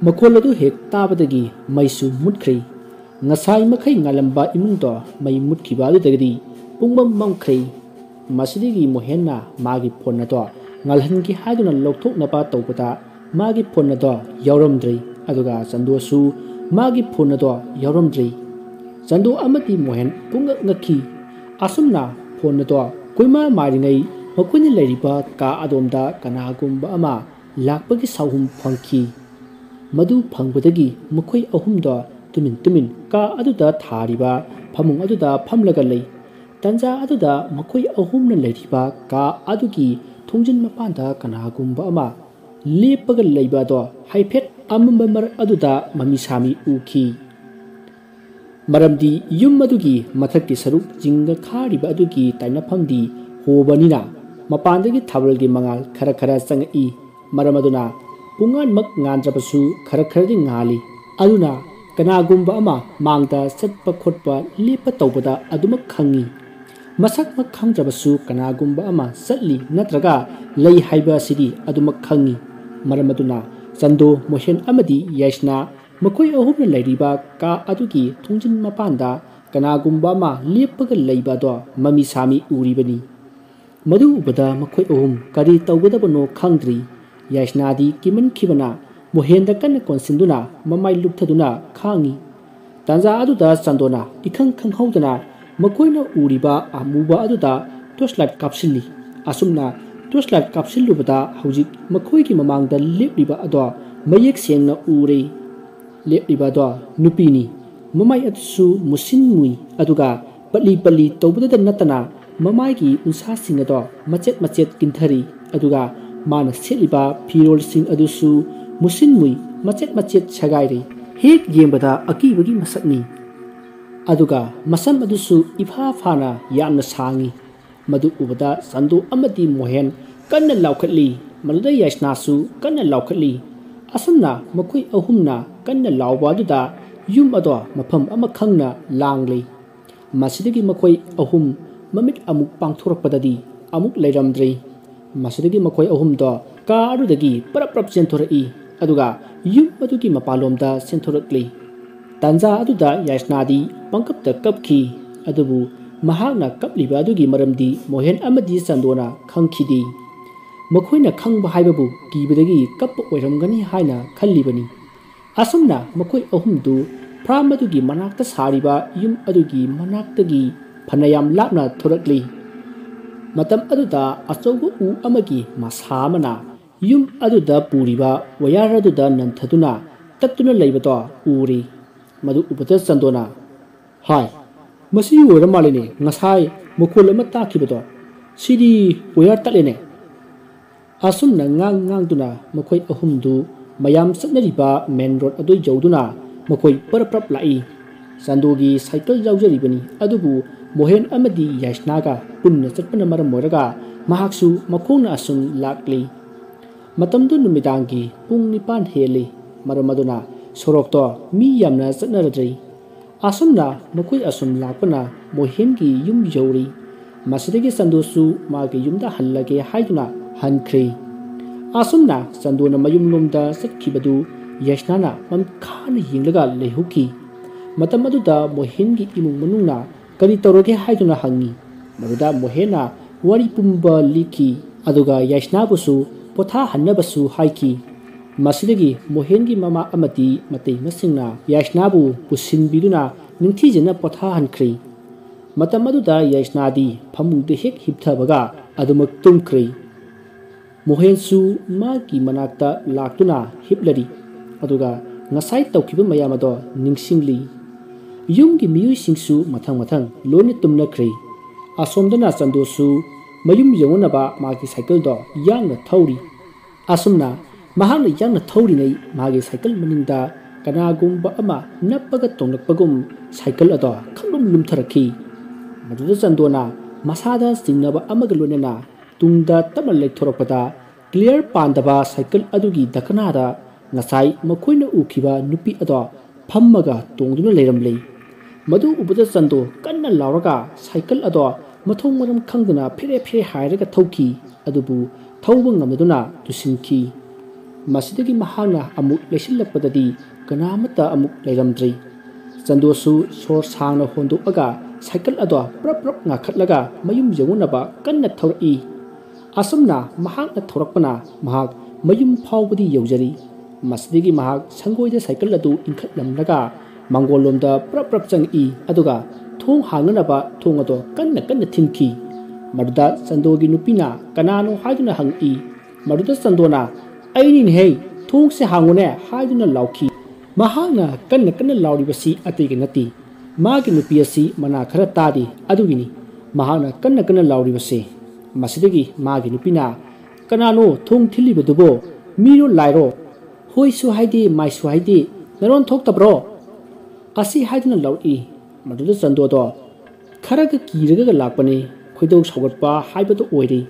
ꯃꯈꯣꯜ ꯑꯗꯨ ꯍꯦꯛ ꯇꯥꯕꯗꯒꯤ ꯃꯩꯁꯨ ꯃꯨꯠꯈ꯭ꯔꯦ꯫ ꯉꯁꯥꯏ ꯃꯈꯩ ꯉꯥꯜꯂꯝꯕ ꯏꯃꯨꯡꯗꯣ ꯃꯩ ꯃꯨꯠꯈꯤꯕ ꯑꯗꯨꯗꯒꯤꯗꯤ ꯄꯨꯡꯃꯝ ꯃꯝꯈ꯭ꯔꯦ꯫ ꯃꯁꯤꯗꯒꯤ ꯃꯣꯍꯦꯟꯅ ꯃꯥꯒꯤ ꯐꯣꯟ ꯑꯗꯣ ꯉꯥꯜꯍꯟꯒꯦ ꯍꯥꯏꯗꯨꯅ ꯂꯧꯊꯣꯛꯅꯕ ꯇꯧꯕꯗ ꯃꯥꯒꯤ ꯐꯣꯟ ꯑꯗꯣ ꯌꯥꯎꯔꯝꯗ꯭ꯔꯦ, ꯑꯗꯨꯒ ꯆꯟꯗꯣꯁꯨ ꯃꯥꯒꯤ ꯐꯣꯟ ꯑꯗꯣ ꯌꯥꯎꯔꯝꯗ꯭ꯔꯦ꯫ ꯆꯟꯗꯣ ꯑꯃꯗꯤ ꯃꯣꯍꯦꯟ ꯄꯨꯡꯉꯛ ꯉꯛꯈꯤ꯫ ꯑꯁꯨꯝꯅ ꯐꯣꯟ ꯑꯗꯣ ꯀꯣꯏꯃꯥ ꯃꯥꯔꯤꯉꯩ ꯃꯈꯣꯏꯅ ꯂꯩꯔꯤꯕ ꯀꯥ ꯑꯗꯣꯝꯗ ꯀꯅꯥꯒꯨꯝꯕ ꯑꯃ ꯂꯥꯛꯄꯒꯤ ꯁꯥꯎꯍꯨꯝ ꯐꯪꯈꯤ꯫ ꯃꯗꯨ ꯐꯪꯕꯗꯒꯤ ꯃꯈꯣꯏ ꯑꯍꯨꯝꯗꯣ ꯇꯨꯃꯤꯟ ꯇꯨꯃꯤꯟ ꯀꯥ ꯑꯗꯨꯗ ꯊꯥꯔꯤꯕ ꯐꯃꯨꯡ ꯑꯗꯨꯗ ꯐꯝꯂꯒ ꯂꯩ꯫ ꯇꯟꯖꯥ ꯑꯗꯨꯗ ꯃꯈꯣꯏ ꯑꯍꯨꯝꯅ ꯂꯩꯔꯤꯕ ꯀꯥ ꯑꯗꯨꯒꯤ ꯊꯣꯡꯖꯤꯟ ꯃꯄꯥꯟꯗ ꯀꯅꯥꯒꯨꯝꯕ ꯑꯃ ꯂꯦꯞꯄꯒ ꯂꯩꯕ ꯑꯗꯣ ꯍꯥꯏꯐꯦꯠ ꯑꯃꯝꯕ ꯃꯔꯛ ꯑꯗꯨꯗ ꯃꯃꯤ ꯁꯥꯃꯤ ꯎꯈꯤ꯫ ꯃꯔꯝꯗꯤ ꯌꯨꯝ ꯑꯗꯨꯒꯤ ꯃꯊꯛꯀꯤ ꯁꯔꯨꯛ ꯖꯤꯡꯒ ꯈꯥꯔꯤꯕ ꯑꯗꯨꯒꯤ ꯇꯥꯏꯅꯐꯝꯗꯤ ꯍꯣꯕꯅꯤꯅ ꯃꯄꯥꯟꯗꯒꯤ ꯊꯥꯕꯜꯒꯤ ꯃꯉꯥꯜ ꯈꯔ ꯈꯔ ꯆꯪꯉꯛꯏ꯫ ꯃꯔꯝ ꯑꯗꯨꯅ ꯄꯨꯡꯉꯥꯟꯃꯛ ꯉꯥꯟꯗ꯭ꯔꯕꯁꯨ ꯈꯔ ꯈꯔꯗꯤ ꯉꯥꯜꯂꯤ꯫ ꯑꯗꯨꯅ ꯀꯅꯥꯒꯨꯝꯕ ꯑꯃ ꯃꯥꯡꯗ ꯆꯠꯄ ꯈꯣꯠꯄ ꯂꯦꯞꯄ ꯇꯧꯕꯗ ꯑꯗꯨꯃꯛ ꯈꯪꯏ꯫ ꯃꯁꯛꯃꯛ ꯈꯪꯗ꯭ꯔꯕꯁꯨ ꯀꯅꯥꯒꯨꯝꯕ ꯑꯃ ꯆꯠꯂꯤ ꯅꯠꯇ꯭ꯔꯒ ꯂꯩ ꯍꯥꯏꯕ ꯑꯁꯤꯗꯤ ꯑꯗꯨꯃꯛ ꯈꯪꯏ꯫ ꯃꯔꯝ ꯑꯗꯨꯅ ꯆꯟꯗꯣ, ꯃꯣꯍꯦꯟ ꯑꯃꯗꯤ ꯌꯥꯏꯁꯅꯥ ꯃꯈꯣꯏ ꯑꯍꯨꯝꯅ ꯂꯩꯔꯤꯕ ꯀꯥ ꯑꯗꯨꯒꯤ ꯊꯣꯡꯖꯤꯟ ꯃꯄꯥꯟꯗ ꯀꯅꯥꯒꯨꯝꯕ ꯑꯃ ꯂꯦꯞꯄꯒ ꯂꯩꯕ ꯑꯗꯣ ꯃꯃꯤ ꯁꯥꯃꯤ ꯎꯔꯤꯕꯅꯤ꯫ ꯃꯗꯨ ꯎꯕꯗ ꯃꯈꯣꯏ ꯑꯍꯨꯝ ꯀꯔꯤ ꯇꯧꯒꯗꯕꯅꯣ ꯈꯪꯗ꯭ꯔꯤ꯫ ꯌꯥꯏꯁꯅꯥꯗꯤ ꯀꯤꯃꯟꯈꯤꯕꯅ ꯃꯣꯍꯦꯟꯗ ꯀꯟꯅ ꯀꯣꯟꯁꯤꯟꯗꯨꯅ ꯃꯃꯥꯏ ꯂꯨꯞꯊꯗꯨꯅ ꯈꯥꯡꯉꯤ꯫ ꯇꯥꯟꯖꯥ ꯑꯗꯨꯗ ꯆꯟꯗꯣꯅ ꯏꯈꯪ ꯈꯪꯍꯧꯗꯅ ꯃꯈꯣꯏꯅ ꯎꯔꯤꯕ ꯑꯃꯨꯕ ꯑꯗꯨꯗ torchlight ꯀꯥꯞꯁꯤꯜꯂꯤ꯫ ꯑꯁꯨꯝꯅ torchlight ꯀꯥꯞꯁꯤꯜꯂꯨꯕꯗ ꯍꯧꯖꯤꯛ ꯃꯈꯣꯏꯒꯤ ꯃꯃꯥꯡꯗ ꯂꯦꯞꯂꯤꯕ ꯑꯗꯣ ꯃꯌꯦꯛ ꯁꯦꯡꯅ ꯎꯔꯦ꯫ ꯂꯦꯞꯂꯤꯕ ꯑꯗꯣ ꯅꯨꯄꯤꯅꯤ꯫ ꯃꯃꯥꯏ ꯑꯗꯨꯁꯨ ꯃꯨꯁꯤꯟ ꯃꯨꯏ, ꯑꯗꯨꯒ ꯄꯠꯂꯤ ꯄꯠꯂꯤ ꯇꯧꯕꯗꯇ ꯅꯠꯇꯅ ꯃꯃꯥꯏꯒꯤ ꯎꯟꯁꯥꯁꯤꯡ ꯑꯗꯣ ꯃꯆꯦꯠ ꯃꯆꯦꯠ ꯀꯤꯟꯊꯔꯤ, ꯑꯗꯨꯒ ꯃꯥꯅ ꯁꯦꯠꯂꯤꯕ ꯐꯤꯔꯣꯜꯁꯤꯡ ꯑꯗꯨꯁꯨ ꯃꯨꯁꯤꯟ ꯃꯨꯏ, ꯃꯆꯦꯠ ꯃꯆꯦꯠ ꯁꯦꯒꯥꯏꯔꯤ꯫ ꯍꯦꯛ ꯌꯦꯡꯕꯗ ꯑꯀꯤꯕꯒꯤ ꯃꯁꯛꯅꯤ꯫ ꯑꯗꯨꯒ ꯃꯁꯝ ꯑꯗꯨꯁꯨ ꯏꯐꯥ ꯐꯥꯅ ꯌꯥꯝꯅ ꯁꯥꯡꯏ꯫ ꯃꯗꯨ ꯎꯕꯗ ꯆꯟꯗꯣ ꯑꯃꯗꯤ ꯃꯣꯍꯦꯟ ꯀꯟꯅ ꯂꯥꯎꯈꯠꯂꯤ꯫ ꯃꯗꯨꯗ ꯌꯥꯏꯁꯅꯥꯁꯨ ꯀꯟꯅ ꯂꯥꯎꯈꯠꯂꯤ꯫ ꯑꯁꯨꯝꯅ ꯃꯈꯣꯏ ꯑꯍꯨꯝꯅ ꯀꯟꯅ ꯂꯥꯎꯕ ꯑꯗꯨꯗ ꯌꯨꯝ ꯑꯗꯣ ꯃꯐꯝ ꯑꯃ ꯈꯪꯅ ꯂꯥꯡꯂꯤ꯫ ꯃꯁꯤꯗꯒꯤ ꯃꯈꯣꯏ ꯑꯍꯨꯝ ꯃꯃꯤꯠ ꯑꯃꯨꯛ ꯄꯥꯡꯊꯣꯔꯛꯄꯗꯗꯤ ꯑꯃꯨꯛ ꯂꯩꯔꯝꯗ꯭ꯔꯦ꯫ ꯃꯁꯤꯗꯒꯤ ꯃꯈꯣꯏ ꯑꯍꯨꯝꯗꯣ ꯀꯥ ꯑꯗꯨꯗꯒꯤ ꯄꯔꯞ ꯄꯔꯞ ꯆꯦꯟꯊꯣꯔꯛꯏ, ꯑꯗꯨꯒ ꯌꯨꯝ ꯑꯗꯨꯒꯤ ꯃꯄꯥꯟꯂꯣꯝꯗ ꯆꯦꯟꯊꯣꯔꯛꯂꯤ꯫ ꯇꯥꯟꯖꯥ ꯑꯗꯨꯗ ꯌꯥꯏꯁꯅꯥꯗꯤ ꯄꯪꯀꯞꯇ ꯀꯞꯈꯤ, ꯑꯗꯨꯕꯨ ꯃꯍꯥꯛꯅ ꯀꯞꯂꯤꯕ ꯑꯗꯨꯒꯤ ꯃꯔꯝꯗꯤ ꯃꯣꯍꯦꯟ ꯑꯃꯗꯤ ꯆꯟꯗꯣꯅ ꯈꯪꯈꯤꯗꯦ꯫ ꯃꯈꯣꯏꯅ ꯈꯪꯕ ꯍꯥꯏꯕꯕꯨ ꯀꯤꯕꯗꯒꯤ ꯀꯞꯄ ꯑꯣꯏꯔꯝꯒꯅꯤ ꯍꯥꯏꯅ ꯈꯜꯂꯤꯕꯅꯤ꯫ ꯑꯁꯨꯝꯅ ꯃꯈꯣꯏ ꯑꯍꯨꯝꯗꯨ ꯐꯥꯔꯝ ꯑꯗꯨꯒꯤ ꯃꯅꯥꯛꯇ ꯁꯥꯔꯤꯕ ꯌꯨꯝ ꯑꯗꯨꯒꯤ ꯃꯅꯥꯛꯇꯒꯤ ꯐꯅꯌꯥꯝ ꯂꯥꯞꯅ ꯊꯣꯔꯛꯂꯤ꯫ ꯃꯇꯝ ꯑꯗꯨꯗ ꯑꯆꯧꯕ ꯎ ꯑꯃꯒꯤ ꯃꯁꯥ ꯑꯃꯅ ꯌꯨꯝ ꯑꯗꯨꯗ ꯄꯨꯔꯤꯕ ꯋꯥꯌꯔ ꯑꯗꯨꯗ ꯅꯟꯊꯗꯨꯅ ꯇꯠꯇꯨꯅ ꯂꯩꯕꯗꯣ ꯎꯔꯤ꯫ ꯃꯗꯨ ꯎꯕꯗ ꯆꯟꯗꯣꯅ, "ꯍꯥꯏ, ꯃꯁꯤ ꯑꯣꯏꯔ ꯃꯥꯜꯂꯦꯅꯦ, ꯉꯁꯥꯏ ꯃꯈꯣꯜ ꯑꯃ ꯇꯥꯈꯤꯕꯗꯣ꯫ ꯁꯤꯗꯤ ꯋꯥꯌꯔ ꯇꯠꯂꯦꯅꯦ!" ꯑꯁꯨꯝꯅ ꯉꯥꯡ ꯉꯥꯡꯗꯨꯅ ꯃꯈꯣꯏ ꯑꯍꯨꯝꯗꯨ ꯃꯌꯥꯝ ꯆꯠꯅꯔꯤꯕ ꯃꯦꯟ ꯔꯣꯗ ꯑꯗꯨ ꯌꯧꯗꯨꯅ ꯃꯈꯣꯏ ꯄꯔꯞ ꯄꯔꯞ ꯂꯥꯛꯏ꯫ ꯆꯥꯟꯗꯣꯒꯤ ꯁꯥꯏꯀꯜ ꯌꯥꯎꯖꯔꯤꯕꯅꯤ, ꯑꯗꯨꯕꯨ ꯃꯣꯍꯦꯟ ꯑꯃꯗꯤ ꯌꯥꯏꯁꯅꯥꯒ ꯄꯨꯟꯅ ꯆꯠꯄꯅ ꯃꯔꯝ ꯑꯣꯏꯔꯒ ꯃꯍꯥꯛꯁꯨ ꯃꯈꯣꯡꯅ ꯑꯁꯨꯝ ꯂꯥꯛꯂꯤ꯫ ꯃꯇꯝꯗꯨ ꯅꯨꯃꯤꯗꯥꯡꯒꯤ ꯄꯨꯡ ꯅꯤꯄꯥꯟ ꯍꯦꯜꯂꯤ꯫ ꯃꯔꯝ ꯑꯗꯨꯅ ꯁꯣꯔꯣꯛꯇꯣ ꯃꯤ ꯌꯥꯝꯅ ꯆꯠꯅꯔꯗ꯭ꯔꯤ꯫ ꯑꯁꯨꯝꯅ ꯃꯈꯣꯏ ꯑꯁꯨꯝ ꯂꯥꯛꯄꯅ ꯃꯣꯍꯦꯟꯒꯤ ꯌꯨꯝ ꯌꯧꯔꯤ꯫ ꯃꯁꯤꯗꯒꯤ ꯆꯟꯗꯣꯁꯨ ꯃꯥꯒꯤ ꯌꯨꯝꯗ ꯍꯜꯂꯒꯦ ꯍꯥꯏꯗꯨꯅ ꯍꯟꯈ꯭ꯔꯦ꯫ ꯑꯁꯨꯝꯅ ꯆꯟꯗꯣꯅ ꯃꯌꯨꯝꯂꯣꯝꯗ ꯆꯠꯈꯤꯕꯗꯨ ꯌꯥꯏꯁꯅꯥꯅ ꯃꯃꯤꯠ ꯈꯥꯅ ꯌꯦꯡꯂꯒ ꯂꯩꯍꯧꯈꯤ꯫ ꯃꯇꯝ ꯑꯗꯨꯗ ꯃꯣꯍꯦꯟꯒꯤ ꯏꯃꯨꯡ ꯃꯅꯨꯡꯅ ꯀꯔꯤ ꯇꯧꯔꯒꯦ ꯍꯥꯏꯗꯨꯅ ꯍꯪꯉꯤ꯫ ꯃꯗꯨꯗ ꯃꯣꯍꯦꯟꯅ ꯋꯥꯔꯤ ꯄꯨꯝꯕ ꯂꯤꯈꯤ, ꯑꯗꯨꯒ ꯌꯥꯏꯁꯅꯥꯕꯨꯁꯨ ꯄꯣꯊꯥꯍꯟꯅꯕꯁꯨ ꯍꯥꯏꯈꯤ꯫ ꯃꯁꯤꯗꯒꯤ ꯃꯣꯍꯦꯟꯒꯤ ꯃꯃꯥ ꯑꯃꯗꯤ ꯃꯇꯩꯃꯁꯤꯡꯅ ꯌꯥꯏꯁꯅꯥꯕꯨ ꯄꯨꯁꯤꯟꯕꯤꯗꯨꯅ ꯅꯤꯡꯊꯤꯖꯅ ꯄꯣꯊꯥꯍꯟꯈ꯭ꯔꯦ꯫ ꯃꯇꯝ ꯑꯗꯨꯗ ꯌꯥꯏꯁꯅꯥꯗꯤ ꯐꯃꯨꯡꯗ ꯍꯦꯛ ꯍꯤꯞꯊꯕꯒ ꯑꯗꯨꯃꯛ ꯇꯨꯝꯈ꯭ꯔꯦ꯫ ꯃꯣꯍꯦꯟꯁꯨ ꯃꯥꯒꯤ ꯃꯅꯥꯛꯇ ꯂꯥꯛꯇꯨꯅ ꯍꯤꯞꯂꯔꯤ, ꯑꯗꯨꯒ ꯉꯁꯥꯏ ꯇꯧꯈꯤꯕ ꯃꯌꯥꯝ ꯑꯗꯣ ꯅꯤꯡꯁꯤꯡꯂꯤ꯫ ꯌꯨꯝꯒꯤ ꯃꯤꯑꯣꯏꯁꯤꯡꯁꯨ ꯃꯊꯪ ꯃꯊꯪ ꯂꯣꯏꯅ ꯇꯨꯝꯅꯈ꯭ꯔꯦ꯫ ꯑꯁꯣꯝꯗꯅ ꯆꯟꯗꯣꯁꯨ ꯃꯌꯨꯝ ꯌꯧꯅꯅꯕ ꯃꯥꯒꯤ ꯁꯥꯏꯀꯜꯗꯣ ꯌꯥꯡꯅ ꯊꯧꯔꯤ꯫ ꯑꯁꯨꯝꯅ ꯃꯍꯥꯛꯅ ꯌꯥꯡꯅ ꯊꯧꯔꯤꯉꯩ ꯃꯥꯒꯤ ꯁꯥꯏꯀꯜ ꯃꯅꯤꯡꯗ ꯀꯅꯥꯒꯨꯝꯕ ꯑꯃ ꯅꯞꯄꯒ ꯇꯣꯡꯂꯛꯄꯒꯨꯝ ꯁꯥꯏꯀꯜ ꯑꯗꯣ ꯈꯪꯂꯨꯝ ꯂꯨꯝꯊꯔꯛꯈꯤ꯫ ꯃꯗꯨꯗ ꯆꯟꯗꯣꯅ ꯃꯁꯥꯗ ꯆꯤꯡꯅꯕ ꯑꯃꯒ ꯂꯣꯏꯅꯅ ꯇꯨꯡꯗ ꯇꯞꯅ ꯂꯩꯊꯣꯔꯛꯄꯗ ꯀ꯭ꯂꯤꯌꯔ ꯄꯥꯟꯗꯕ ꯁꯥꯏꯀꯜ ꯑꯗꯨꯒꯤ ꯗꯈꯅꯥꯗ ꯉꯁꯥꯏ ꯃꯈꯣꯏꯅ ꯎꯈꯤꯕ ꯅꯨꯄꯤ ꯑꯗꯣ ꯐꯝꯃꯒ ꯇꯣꯡꯗꯨꯅ ꯂꯩꯔꯝꯂꯦ꯫ ꯃꯗꯨ ꯎꯕꯗ ꯆꯟꯗꯣ ꯀꯟꯅ ꯂꯥꯎꯔꯒ ꯁꯥꯏꯀꯜ ꯑꯗꯣ ꯃꯊꯣꯡ ꯃꯔꯝ ꯈꯪꯗꯅ ꯐꯦꯔꯦ ꯐꯦꯔꯦ ꯍꯥꯏꯔꯒ ꯊꯧꯈꯤ, ꯑꯗꯨꯕꯨ ꯊꯧꯕ ꯉꯝꯗꯗꯨꯅ ꯇꯨꯁꯤꯟꯈꯤ꯫ ꯃꯁꯤꯗꯒꯤ ꯃꯍꯥꯛꯅ ꯑꯃꯨꯛ ꯂꯩꯁꯤꯜꯂꯛꯄꯗꯗꯤ ꯀꯅꯥ ꯑꯃꯠꯇ ꯑꯃꯨꯛ ꯂꯩꯔꯝꯗ꯭ꯔꯤ꯫ ꯆꯟꯗꯣꯁꯨ ꯁꯣꯔ ꯁꯥꯡꯅ ꯍꯣꯟꯗꯣꯛꯑꯒ ꯁꯥꯏꯀꯜ ꯑꯗꯣ ꯄ꯭ꯔꯞ ꯄ꯭ꯔꯞ ꯉꯥꯈꯠꯂꯒ ꯃꯌꯨꯝ ꯌꯧꯅꯅꯕ ꯀꯟꯅ ꯊꯧꯔꯛꯏ꯫ ꯑꯁꯨꯝꯅ ꯃꯍꯥꯛꯅ ꯊꯧꯔꯛꯄꯅ ꯃꯍꯥꯛ ꯃꯌꯨꯝ ꯐꯥꯎꯕꯗꯤ ꯌꯧꯖꯔꯤ꯫ ꯃꯁꯤꯗꯒꯤ ꯃꯍꯥꯛ ꯁꯪꯒꯣꯏꯗ ꯁꯥꯏꯀꯜ ꯑꯗꯨ ꯏꯟꯈꯠꯂꯝꯂꯒ ꯃꯥꯡꯒꯣꯜꯂꯣꯝꯗ ꯄ꯭ꯔꯞ ꯄ꯭ꯔꯞ ꯆꯪꯉꯛꯏ, ꯑꯗꯨꯒ ꯊꯣꯡ ꯍꯥꯡꯅꯅꯕ ꯊꯣꯡ ꯑꯗꯣ ꯀꯟꯅ ꯀꯟꯅ ꯊꯤꯟꯈꯤ꯫ ꯃꯗꯨꯗ ꯆꯟꯗꯣꯒꯤ ꯅꯨꯄꯤꯅ ꯀꯅꯥꯅꯣ ꯍꯥꯏꯗꯨꯅ ꯍꯪꯉꯛꯏ꯫ ꯃꯗꯨꯗ ꯆꯟꯗꯣꯅ "ꯑꯩꯅꯤꯅꯦꯍꯦ, ꯊꯣꯡꯁꯦ ꯍꯥꯡꯉꯨꯅꯦ" ꯍꯥꯏꯗꯨꯅ ꯂꯥꯎꯈꯤ꯫ ꯃꯍꯥꯛꯅ ꯀꯟꯅ ꯀꯟꯅ ꯂꯥꯎꯔꯤꯕꯁꯤ ꯑꯇꯩꯒꯤ ꯅꯠꯇꯦ, ꯃꯥꯒꯤ ꯅꯨꯄꯤ ꯑꯁꯤ ꯃꯅꯥ ꯈꯔ ꯇꯥꯗꯦ, ꯑꯗꯨꯒꯤꯅꯤ ꯃꯍꯥꯛꯅ ꯀꯟꯅ ꯀꯟꯅ ꯂꯥꯎꯔꯤꯕꯁꯦ꯫ ꯃꯁꯤꯗꯒꯤ ꯃꯥꯒꯤ ꯅꯨꯄꯤꯅ "ꯀꯅꯥꯅꯣ ꯊꯣꯡ ꯊꯤꯜꯂꯤꯕꯗꯨꯕꯣ? ꯃꯤꯔꯣ ꯂꯥꯏꯔꯣ? ꯍꯣꯏꯁꯨ ꯍꯥꯏꯗꯦ, ꯃꯥꯏꯁꯨ ꯍꯥꯏꯗꯦ, ꯅꯔꯣꯟ ꯊꯣꯛꯇꯕ꯭ꯔꯣ?" ꯑꯁꯤ ꯍꯥꯏꯗꯨꯅ ꯂꯥꯎꯔꯛꯏ꯫ ꯃꯗꯨꯗ ꯆꯟꯗꯣꯗꯣ ꯈꯔꯒ ꯀꯤꯔꯒ ꯂꯥꯛꯄꯅꯤ, ꯈꯣꯏꯗꯧ ꯁꯥꯎꯒꯠꯄ ꯍꯥꯏꯕꯗꯨ ꯑꯣꯏꯔꯦ꯫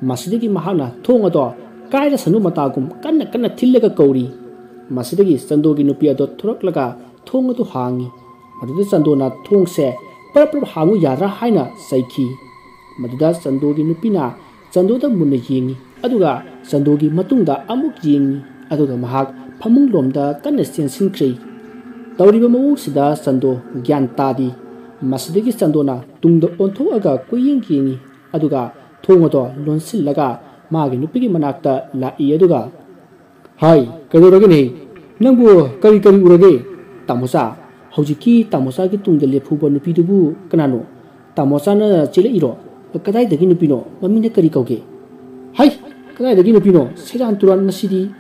ꯃꯁꯤꯗꯒꯤ ꯃꯍꯥꯛꯅ ꯊꯣꯡ ꯑꯗꯣ ꯀꯥꯏꯔꯁꯅꯨ ꯃꯇꯥꯒꯨꯝ ꯀꯟꯅ ꯀꯟꯅ ꯊꯤꯜꯂꯒ ꯀꯧꯔꯤ꯫ ꯃꯁꯤꯗꯒꯤ ꯆꯟꯗꯣꯒꯤ ꯅꯨꯄꯤ ꯑꯗꯣ ꯊꯣꯔꯛꯂꯒ ꯊꯣꯡ ꯑꯗꯨ ꯍꯥꯡꯉꯤ꯫ ꯃꯗꯨꯗ ꯆꯟꯗꯣꯅ "ꯊꯣꯡꯁꯦ ꯄꯔꯞ ꯄꯔꯞ ꯍꯥꯡꯉꯨ ꯌꯥꯗ꯭ꯔꯥ?" ꯍꯥꯏꯅ ꯆꯩꯈꯤ꯫ ꯃꯗꯨꯗ ꯆꯟꯗꯣꯒꯤ ꯅꯨꯄꯤꯅ ꯆꯟꯗꯣꯗ ꯃꯨꯟꯅ ꯌꯦꯡꯉꯤ, ꯑꯗꯨꯒ ꯆꯟꯗꯣꯒꯤ ꯃꯇꯨꯡꯗ ꯑꯃꯨꯛ ꯌꯦꯡꯉꯤ, ꯑꯗꯨꯒ ꯃꯍꯥꯛ ꯐꯃꯨꯡꯂꯣꯝꯗ ꯀꯟꯅ ꯆꯦꯟꯁꯤꯟꯈ꯭ꯔꯦ꯫ ꯇꯧꯔꯤꯕ ꯃꯑꯣꯡꯁꯤꯗ ꯆꯟꯗꯣ ꯒ꯭ꯌꯥꯟ ꯇꯥꯗꯦ꯫ ꯃꯁꯤꯗꯒꯤ ꯆꯟꯗꯣꯅ ꯇꯨꯡꯗ ꯑꯣꯟꯊꯣꯛꯑꯒ ꯀꯣꯏꯌꯦꯡ ꯌꯦꯡꯉꯤ, ꯑꯗꯨꯒ ꯊꯣꯡ ꯑꯗꯣ ꯂꯣꯟꯁꯤꯜꯂꯒ ꯃꯥꯒꯤ ꯅꯨꯄꯤꯒꯤ ꯃꯅꯥꯛꯇ ꯂꯥꯛꯏ, ꯑꯗꯨꯒ "ꯍꯥꯏ, ꯀꯩꯗꯧꯔꯒꯦꯅꯦ? ꯅꯪꯕꯨ ꯀꯔꯤ ꯀꯔꯤ ꯎꯔꯒꯦ? ꯇꯥꯃꯣꯆꯥ, ꯍꯧꯖꯤꯛꯀꯤ ꯇꯥꯃꯣꯆꯥꯒꯤ ꯇꯨꯡꯗ ꯂꯦꯞꯍꯧꯕ ꯅꯨꯄꯤꯗꯨꯕꯨ ꯀꯅꯥꯅꯣ? ꯇꯥꯃꯣꯆꯥꯅ ꯆꯦꯜꯂꯛꯏꯔꯣ? ꯀꯗꯥꯏꯗꯒꯤ ꯅꯨꯄꯤꯅꯣ? ꯃꯃꯤꯡꯅ ꯀꯔꯤ ꯀꯧꯒꯦ?" "ꯍꯩ, ꯀꯗꯥꯏꯗꯒꯤ ꯅꯨꯄꯤꯅꯣ? ꯁꯦꯔꯥꯟ ꯇꯨꯔꯥꯟ ꯃꯁꯤꯗꯤ!"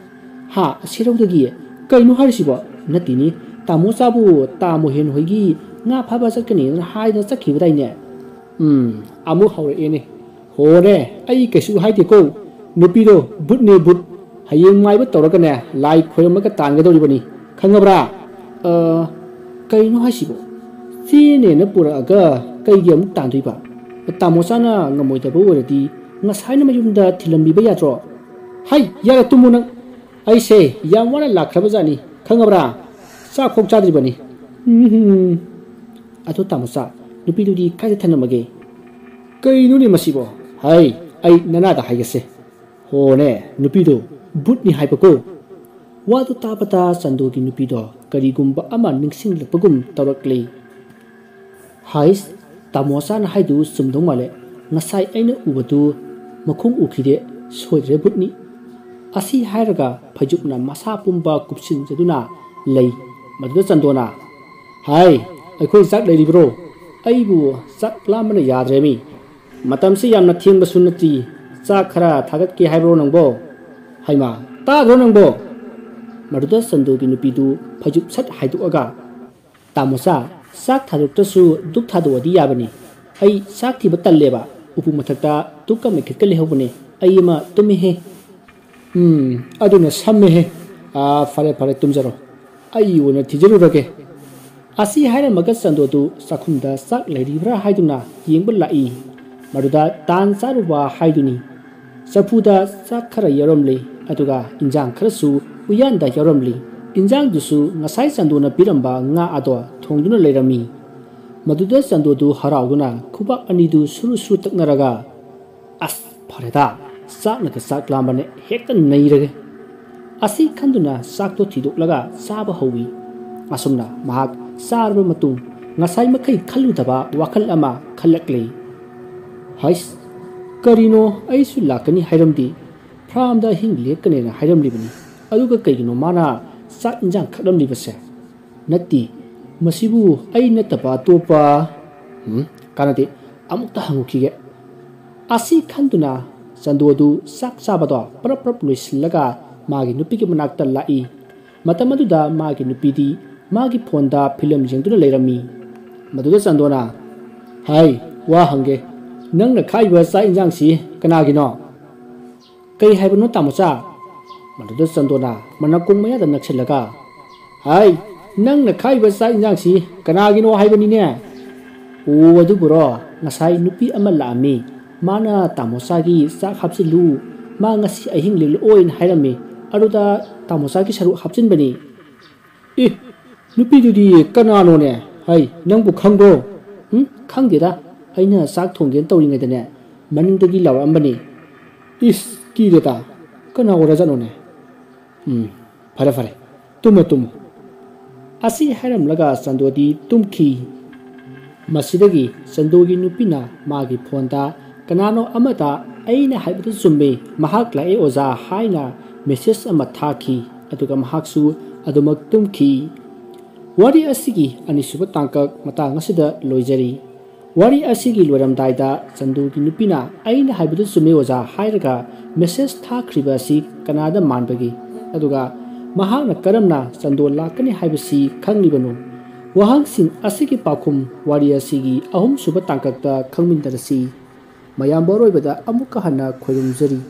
"ꯍꯥ? ꯁꯦꯔꯧꯗꯒꯤ? ꯀꯩꯅꯣ ꯍꯥꯏꯔꯤꯁꯤꯕꯣ?" "ꯅꯠꯇꯦꯅꯦ, ꯇꯥꯃꯣꯆꯥꯕꯨ ꯇꯥ ꯃꯣꯍꯦꯟ ꯍꯣꯏꯒꯤ ꯉꯥ ꯐꯥꯕ ꯆꯠꯀꯅꯤꯅ ꯍꯥꯏꯗꯅ ꯆꯠꯈꯤꯕꯗꯥꯏꯅꯦ?" "ꯎꯝ, ꯑꯃꯨꯛ ꯍꯧꯔꯛꯑꯦꯅꯦ꯫ ꯍꯣꯔꯦ, ꯑꯩ ꯀꯩꯁꯨ ꯍꯥꯏꯗꯦꯀꯣ꯫ ꯅꯨꯄꯤꯗꯣ ꯚꯨꯠꯅꯦ, ꯚꯨꯠ꯫ ꯍꯌꯦꯡ ꯃꯥꯏꯕ ꯇꯧꯔꯒꯅꯦ, ꯂꯥꯏ ꯈꯣꯏꯔꯝꯃꯒ ꯇꯥꯟꯒꯗꯧꯔꯤꯕꯅꯤ꯫ ꯈꯪꯉꯕ꯭ꯔꯥ?" "ꯑ, ꯀꯩꯅꯣ ꯍꯥꯏꯁꯤꯕꯣ? ꯆꯦꯅꯦꯅ ꯄꯨꯔꯛꯑꯒ ꯀꯩꯒꯤ ꯑꯃꯨꯛ ꯇꯥꯟꯗꯣꯏꯕ? ꯇꯥꯃꯣꯆꯥꯅ ꯉꯝꯃꯣꯏꯗꯕ ꯑꯣꯏꯔꯗꯤ ꯉꯁꯥꯏꯅ ꯃꯌꯨꯝꯗ ꯊꯤꯜꯂꯝꯕꯤꯕ ꯌꯥꯗ꯭ꯔꯣ?" "ꯍꯩ, ꯌꯥꯔꯦ, ꯇꯨꯝꯃꯨ ꯅꯪ꯫ ꯑꯩꯁꯦ ꯌꯥꯝ ꯋꯥꯅ ꯂꯥꯛꯈ꯭ꯔꯕꯖꯥꯠꯅꯤ, ꯈꯪꯉꯕ꯭ꯔꯥ? ꯆꯥꯛ ꯐꯥꯎ ꯆꯥꯗ꯭ꯔꯤꯕꯅꯤ꯫ ꯎꯝ, ꯑꯗꯣ ꯇꯥꯃꯣꯆꯥ, ꯅꯨꯄꯤꯗꯨꯗꯤ ꯀꯥꯏꯗ ꯊꯅꯝꯃꯒꯦ?" "ꯀꯩꯅꯣꯅꯦ ꯃꯁꯤꯕꯣ? ꯍꯩ, ꯑꯩ ꯅꯅꯥꯗ ꯍꯥꯏꯒꯦꯁꯦ꯫ ꯍꯣꯅꯦ, ꯅꯨꯄꯤꯗꯣ ꯚꯨꯠꯅꯤ ꯍꯥꯏꯕꯀꯣ꯫" ꯋꯥꯗꯨ ꯇꯥꯕꯗ ꯆꯟꯗꯣꯒꯤ ꯅꯨꯄꯤꯗꯣ ꯀꯔꯤꯒꯨꯝꯕ ꯑꯃ ꯅꯤꯡꯁꯤꯡꯂꯛꯄꯒꯨꯝ ꯇꯧꯔꯛꯂꯦ꯫ "ꯍꯥꯏꯁ, ꯇꯥꯃꯣꯆꯥꯅ ꯍꯥꯏꯗꯨ ꯆꯨꯝꯗꯧ ꯃꯥꯜꯂꯦ꯫ ꯉꯁꯥꯏ ꯑꯩꯅ ꯎꯕꯗꯨ ꯃꯈꯣꯡ ꯎꯈꯤꯗꯦ꯫ ꯁꯣꯏꯗ꯭ꯔꯦ, ꯚꯨꯠꯅꯤ꯫" ꯑꯁꯤ ꯍꯥꯏꯔꯒ ꯐꯩꯖꯨꯞꯅ ꯃꯁꯥ ꯄꯨꯝꯕ ꯀꯨꯞꯁꯤꯟꯖꯗꯨꯅ ꯂꯩ꯫ ꯃꯗꯨꯗ ꯆꯟꯗꯣꯅ, "ꯍꯥꯏ, ꯑꯩꯈꯣꯏ ꯆꯥꯛ ꯂꯩꯔꯤꯕ꯭ꯔꯣ? ꯑꯩꯕꯨ ꯆꯥꯛ ꯂꯥꯝꯕꯅ ꯌꯥꯗ꯭ꯔꯦꯃꯤ꯫ ꯃꯇꯝꯁꯤ ꯌꯥꯝꯅ ꯊꯦꯡꯕꯁꯨ ꯅꯠꯇ꯭ꯔꯤ꯫ ꯆꯥꯛ ꯈꯔ ꯊꯥꯒꯠꯀꯦ ꯍꯥꯏꯕ꯭ꯔꯣ ꯅꯪꯕꯣ? ꯍꯩꯃꯥ, ꯇꯥꯗ꯭ꯔꯣ ꯅꯪꯕꯣ?" ꯃꯗꯨꯗ ꯆꯟꯗꯣꯒꯤ ꯅꯨꯄꯤꯗꯨ ꯐꯩꯖꯨꯞ ꯁꯠ ꯍꯥꯏꯗꯣꯛꯑꯒ, "ꯇꯥꯃꯣꯆꯥ, ꯆꯥꯛ ꯊꯥꯗꯣꯛꯇ꯭ꯔꯁꯨ ꯙꯨꯞ ꯊꯥꯗꯣꯛꯑꯗꯤ ꯌꯥꯕꯅꯤ꯫ ꯑꯩ ꯆꯥꯛ ꯊꯤꯕ ꯇꯜꯂꯦꯕ꯫ ꯎꯄꯨ ꯃꯊꯛꯇ ꯙꯨꯞꯀ ꯃꯩꯈꯦꯠꯀ ꯂꯩꯍꯧꯕꯅꯦ꯫ ꯑꯩ ꯑꯃ ꯇꯨꯝꯃꯤꯍꯦ꯫" "ꯎꯝ, ꯑꯗꯨꯅ ꯁꯝꯃꯦꯍꯦ꯫ ꯑꯥ, ꯐꯔꯦ, ꯐꯔꯦ, ꯇꯨꯝꯖꯔꯣ꯫ ꯑꯩ ꯑꯣꯏꯅ ꯊꯤꯖꯔꯨꯔꯒꯦ꯫" ꯑꯁꯤ ꯍꯥꯏꯔꯝꯃꯒ ꯆꯟꯗꯣꯗꯨ ꯆꯥꯛꯈꯨꯝꯗ ꯆꯥꯛ ꯂꯩꯔꯤꯕ꯭ꯔꯥ ꯍꯥꯏꯗꯨꯅ ꯌꯦꯡꯕ ꯂꯥꯛꯏ꯫ ꯃꯗꯨꯗ ꯇꯥꯟ ꯆꯥꯔꯨꯕ ꯍꯥꯏꯗꯨꯅꯤ꯫ ꯆꯐꯨꯗ ꯆꯥꯛ ꯈꯔ ꯌꯥꯎꯔꯝꯂꯦ, ꯑꯗꯨꯒ ꯏꯟꯖꯥꯡ ꯈꯔꯁꯨ ꯎꯌꯥꯟꯗ ꯌꯥꯎꯔꯝꯂꯤ꯫ ꯏꯟꯖꯥꯡꯗꯨꯁꯨ ꯉꯁꯥꯏ ꯆꯟꯗꯣꯅ ꯄꯤꯔꯝꯕ ꯉꯥ ꯑꯗꯣ ꯊꯣꯡꯗꯨꯅ ꯂꯩꯔꯝꯃꯤ꯫ ꯃꯗꯨꯗ ꯆꯟꯗꯣꯗꯨ ꯍꯔꯥꯎꯗꯨꯅ ꯈꯨꯕꯥꯛ ꯑꯅꯤꯗꯨ ꯁꯨꯔꯨ ꯁꯨꯔꯨ ꯇꯛꯅꯔꯒ, "ꯑꯁ, ꯐꯔꯦꯗ, ꯆꯥꯛꯅꯒ ꯆꯥꯛ ꯂꯥꯝꯕꯅꯦ, ꯍꯦꯛꯇ ꯅꯩꯔꯒꯦ" ꯑꯁꯤ ꯈꯟꯗꯨꯅ ꯆꯥꯛꯇꯣ ꯊꯤꯗꯣꯛꯂꯒ ꯆꯥꯕ ꯍꯧꯏ꯫ ꯑꯁꯨꯝꯅ ꯃꯍꯥꯛ ꯆꯥꯔꯕ ꯃꯇꯨꯡ, ꯉꯁꯥꯏ ꯃꯈꯩ ꯈꯜꯂꯨꯗꯕ ꯋꯥꯈꯜ ꯑꯃ ꯈꯜꯂꯛꯂꯦ꯫ "ꯍꯩꯁ, ꯀꯔꯤꯅꯣ, ꯑꯩꯁꯨ ꯂꯥꯛꯀꯅꯤ ꯍꯥꯏꯔꯝꯗꯤ, ꯐꯥꯔꯝꯗ ꯑꯍꯤꯡ ꯂꯦꯛꯀꯅꯦꯅ ꯍꯥꯏꯔꯝꯂꯤꯕꯅꯤ, ꯑꯗꯨꯒ ꯀꯩꯒꯤꯅꯣ ꯃꯥꯅ ꯆꯥꯛ ꯏꯟꯖꯥꯡ ꯈꯠꯂꯝꯂꯤꯕꯁꯦ? ꯅꯠꯇꯦ, ꯃꯁꯤꯕꯨ ꯑꯩ ꯅꯠꯇꯕ ꯑꯇꯣꯞꯄ, ꯎꯝ, ꯀꯥꯟꯅꯗꯦ, ꯑꯃꯨꯛꯇ ꯍꯪꯉꯨꯈꯤꯒꯦ" ꯑꯁꯤ ꯈꯟꯗꯨꯅ ꯆꯟꯗꯣꯗꯨ ꯆꯥꯛ ꯆꯥꯕꯗꯣ ꯄꯔꯞ ꯄꯔꯞ ꯂꯣꯏꯁꯤꯜꯂꯒ ꯃꯥꯒꯤ ꯅꯨꯄꯤꯒꯤ ꯃꯅꯥꯛꯇ ꯂꯥꯛꯏ꯫ ꯃꯇꯝ ꯑꯗꯨꯗ ꯃꯥꯒꯤ ꯅꯨꯄꯤꯗꯤ ꯃꯥꯒꯤ ꯐꯣꯟꯗ ꯐꯤꯂꯝ ꯌꯦꯡꯗꯨꯅ ꯂꯩꯔꯝꯃꯤ꯫ ꯃꯗꯨꯗ ꯆꯟꯗꯣꯅ, "ꯍꯥꯏ, ꯋꯥ ꯍꯪꯒꯦ, ꯅꯪꯅ ꯈꯥꯛꯏꯕ ꯆꯥꯛ ꯏꯟꯖꯥꯡꯁꯤ ꯀꯅꯥꯒꯤꯅꯣ?" "ꯀꯩ ꯍꯥꯏꯕꯅꯣ, ꯇꯥꯃꯣꯆꯥ?" ꯃꯗꯨꯗ ꯆꯟꯗꯣꯅ ꯃꯅꯥꯀꯣꯡ ꯃꯌꯥꯗ ꯅꯛꯁꯤꯜꯂꯒ, "ꯍꯥꯏ, ꯅꯪꯅ ꯈꯥꯛꯏꯕ ꯆꯥꯛ ꯏꯟꯖꯥꯡꯁꯤ ꯀꯅꯥꯒꯤꯅꯣ ꯍꯥꯏꯕꯅꯤꯅꯦ?" "ꯑꯣ, ꯑꯗꯨꯕꯨꯔꯣ, ꯉꯁꯥꯏ ꯅꯨꯄꯤ ꯑꯃ ꯂꯥꯛꯑꯝꯃꯤ, ꯃꯥꯅ ꯇꯥꯃꯣꯆꯥꯒꯤ ꯆꯥꯛ ꯍꯥꯞꯆꯤꯜꯂꯨ, ꯃꯥ ꯉꯁꯤ ꯑꯍꯤꯡ ꯂꯦꯛꯂꯛꯑꯣꯏꯅ ꯍꯥꯏꯔꯝꯃꯤ, ꯑꯗꯨꯗ ꯇꯥꯃꯣꯆꯥꯒꯤ ꯁꯔꯨꯛ ꯍꯥꯞꯆꯤꯟꯕꯅꯤ"꯫ "ꯑꯦ, ꯅꯨꯄꯤꯗꯨꯗꯤ ꯀꯅꯥꯅꯣꯅꯦ? ꯍꯩ, ꯅꯪꯕꯨ ꯈꯪꯕ꯭ꯔꯣ?" "ꯎꯝ, ꯈꯪꯗꯦꯗ, ꯑꯩꯅ ꯆꯥꯛ ꯊꯣꯡꯒꯦꯅ ꯇꯧꯔꯤꯉꯩꯗꯅꯦ, ꯃꯅꯤꯡꯗꯒꯤ ꯂꯥꯎꯔꯛꯑꯝꯕꯅꯤ"꯫ "ꯏꯁ, ꯀꯤꯔꯦꯗ, ꯀꯅꯥ ꯑꯣꯏꯔꯖꯥꯠꯅꯣꯅꯦ?" "ꯎꯝ, ꯐꯔꯦ ꯐꯔꯦ, ꯇꯨꯝꯃꯣ ꯇꯨꯝꯃꯣ" ꯑꯁꯤ ꯍꯥꯏꯔꯝꯂꯒ ꯆꯟꯗꯣꯗꯤ ꯇꯨꯝꯈꯤ꯫ ꯃꯁꯤꯗꯒꯤ ꯆꯟꯗꯣꯒꯤ ꯅꯨꯄꯤꯅ ꯃꯥꯒꯤ ꯐꯣꯟꯗ ꯀꯅꯥꯅꯣ ꯑꯃꯗ "ꯑꯩꯅ ꯍꯥꯏꯕꯗꯨ ꯆꯨꯝꯃꯤ, ꯃꯍꯥꯛ ꯂꯥꯛꯑꯦ ꯑꯣꯖꯥ" ꯍꯥꯏꯅ ꯃꯦꯁꯦꯖ ꯑꯃ ꯊꯥꯈꯤ, ꯑꯗꯨꯒ ꯃꯍꯥꯛꯁꯨ ꯑꯗꯨꯃꯛ ꯇꯨꯝꯈꯤ꯫ ꯋꯥꯔꯤ ꯑꯁꯤꯒꯤ ꯑꯅꯤꯁꯨꯕ ꯇꯥꯡꯀꯛ ꯃꯇꯥꯡ ꯑꯁꯤꯗ ꯂꯣꯏꯖꯔꯤ꯫ ꯋꯥꯔꯤ ꯑꯁꯤꯒꯤ ꯂꯣꯏꯔꯝꯗꯥꯏꯗ ꯆꯟꯗꯨꯒꯤ ꯅꯨꯄꯤꯅ "ꯑꯩꯅ ꯍꯥꯏꯕꯗꯨ ꯆꯨꯝꯃꯤ ꯑꯣꯖꯥ" ꯍꯥꯏꯔꯒ ꯃꯦꯁꯦꯖ ꯊꯥꯈ꯭ꯔꯤꯕ ꯑꯁꯤ ꯀꯅꯥꯗ ꯃꯥꯟꯕꯒꯦ? ꯑꯗꯨꯒ ꯃꯍꯥꯛꯅ ꯀꯔꯝꯅ ꯆꯟꯗꯣ ꯂꯥꯛꯀꯅꯤ ꯍꯥꯏꯕꯁꯤ ꯈꯪꯂꯤꯕꯅꯣ? ꯋꯥꯍꯪꯁꯤꯡ ꯑꯁꯤꯒꯤ ꯄꯥꯎꯈꯨꯝ ꯋꯥꯔꯤ ꯑꯁꯤꯒꯤ ꯑꯍꯨꯝꯁꯨꯕ ꯇꯥꯡꯀꯛꯇ ꯈꯪꯃꯤꯟꯅꯔꯁꯤ꯫ ꯃꯌꯥꯝꯕ ꯑꯔꯣꯏꯕꯗ ꯑꯃꯨꯛꯀ ꯍꯟꯅ ꯈꯣꯏꯔꯨꯝꯖꯔꯤ꯫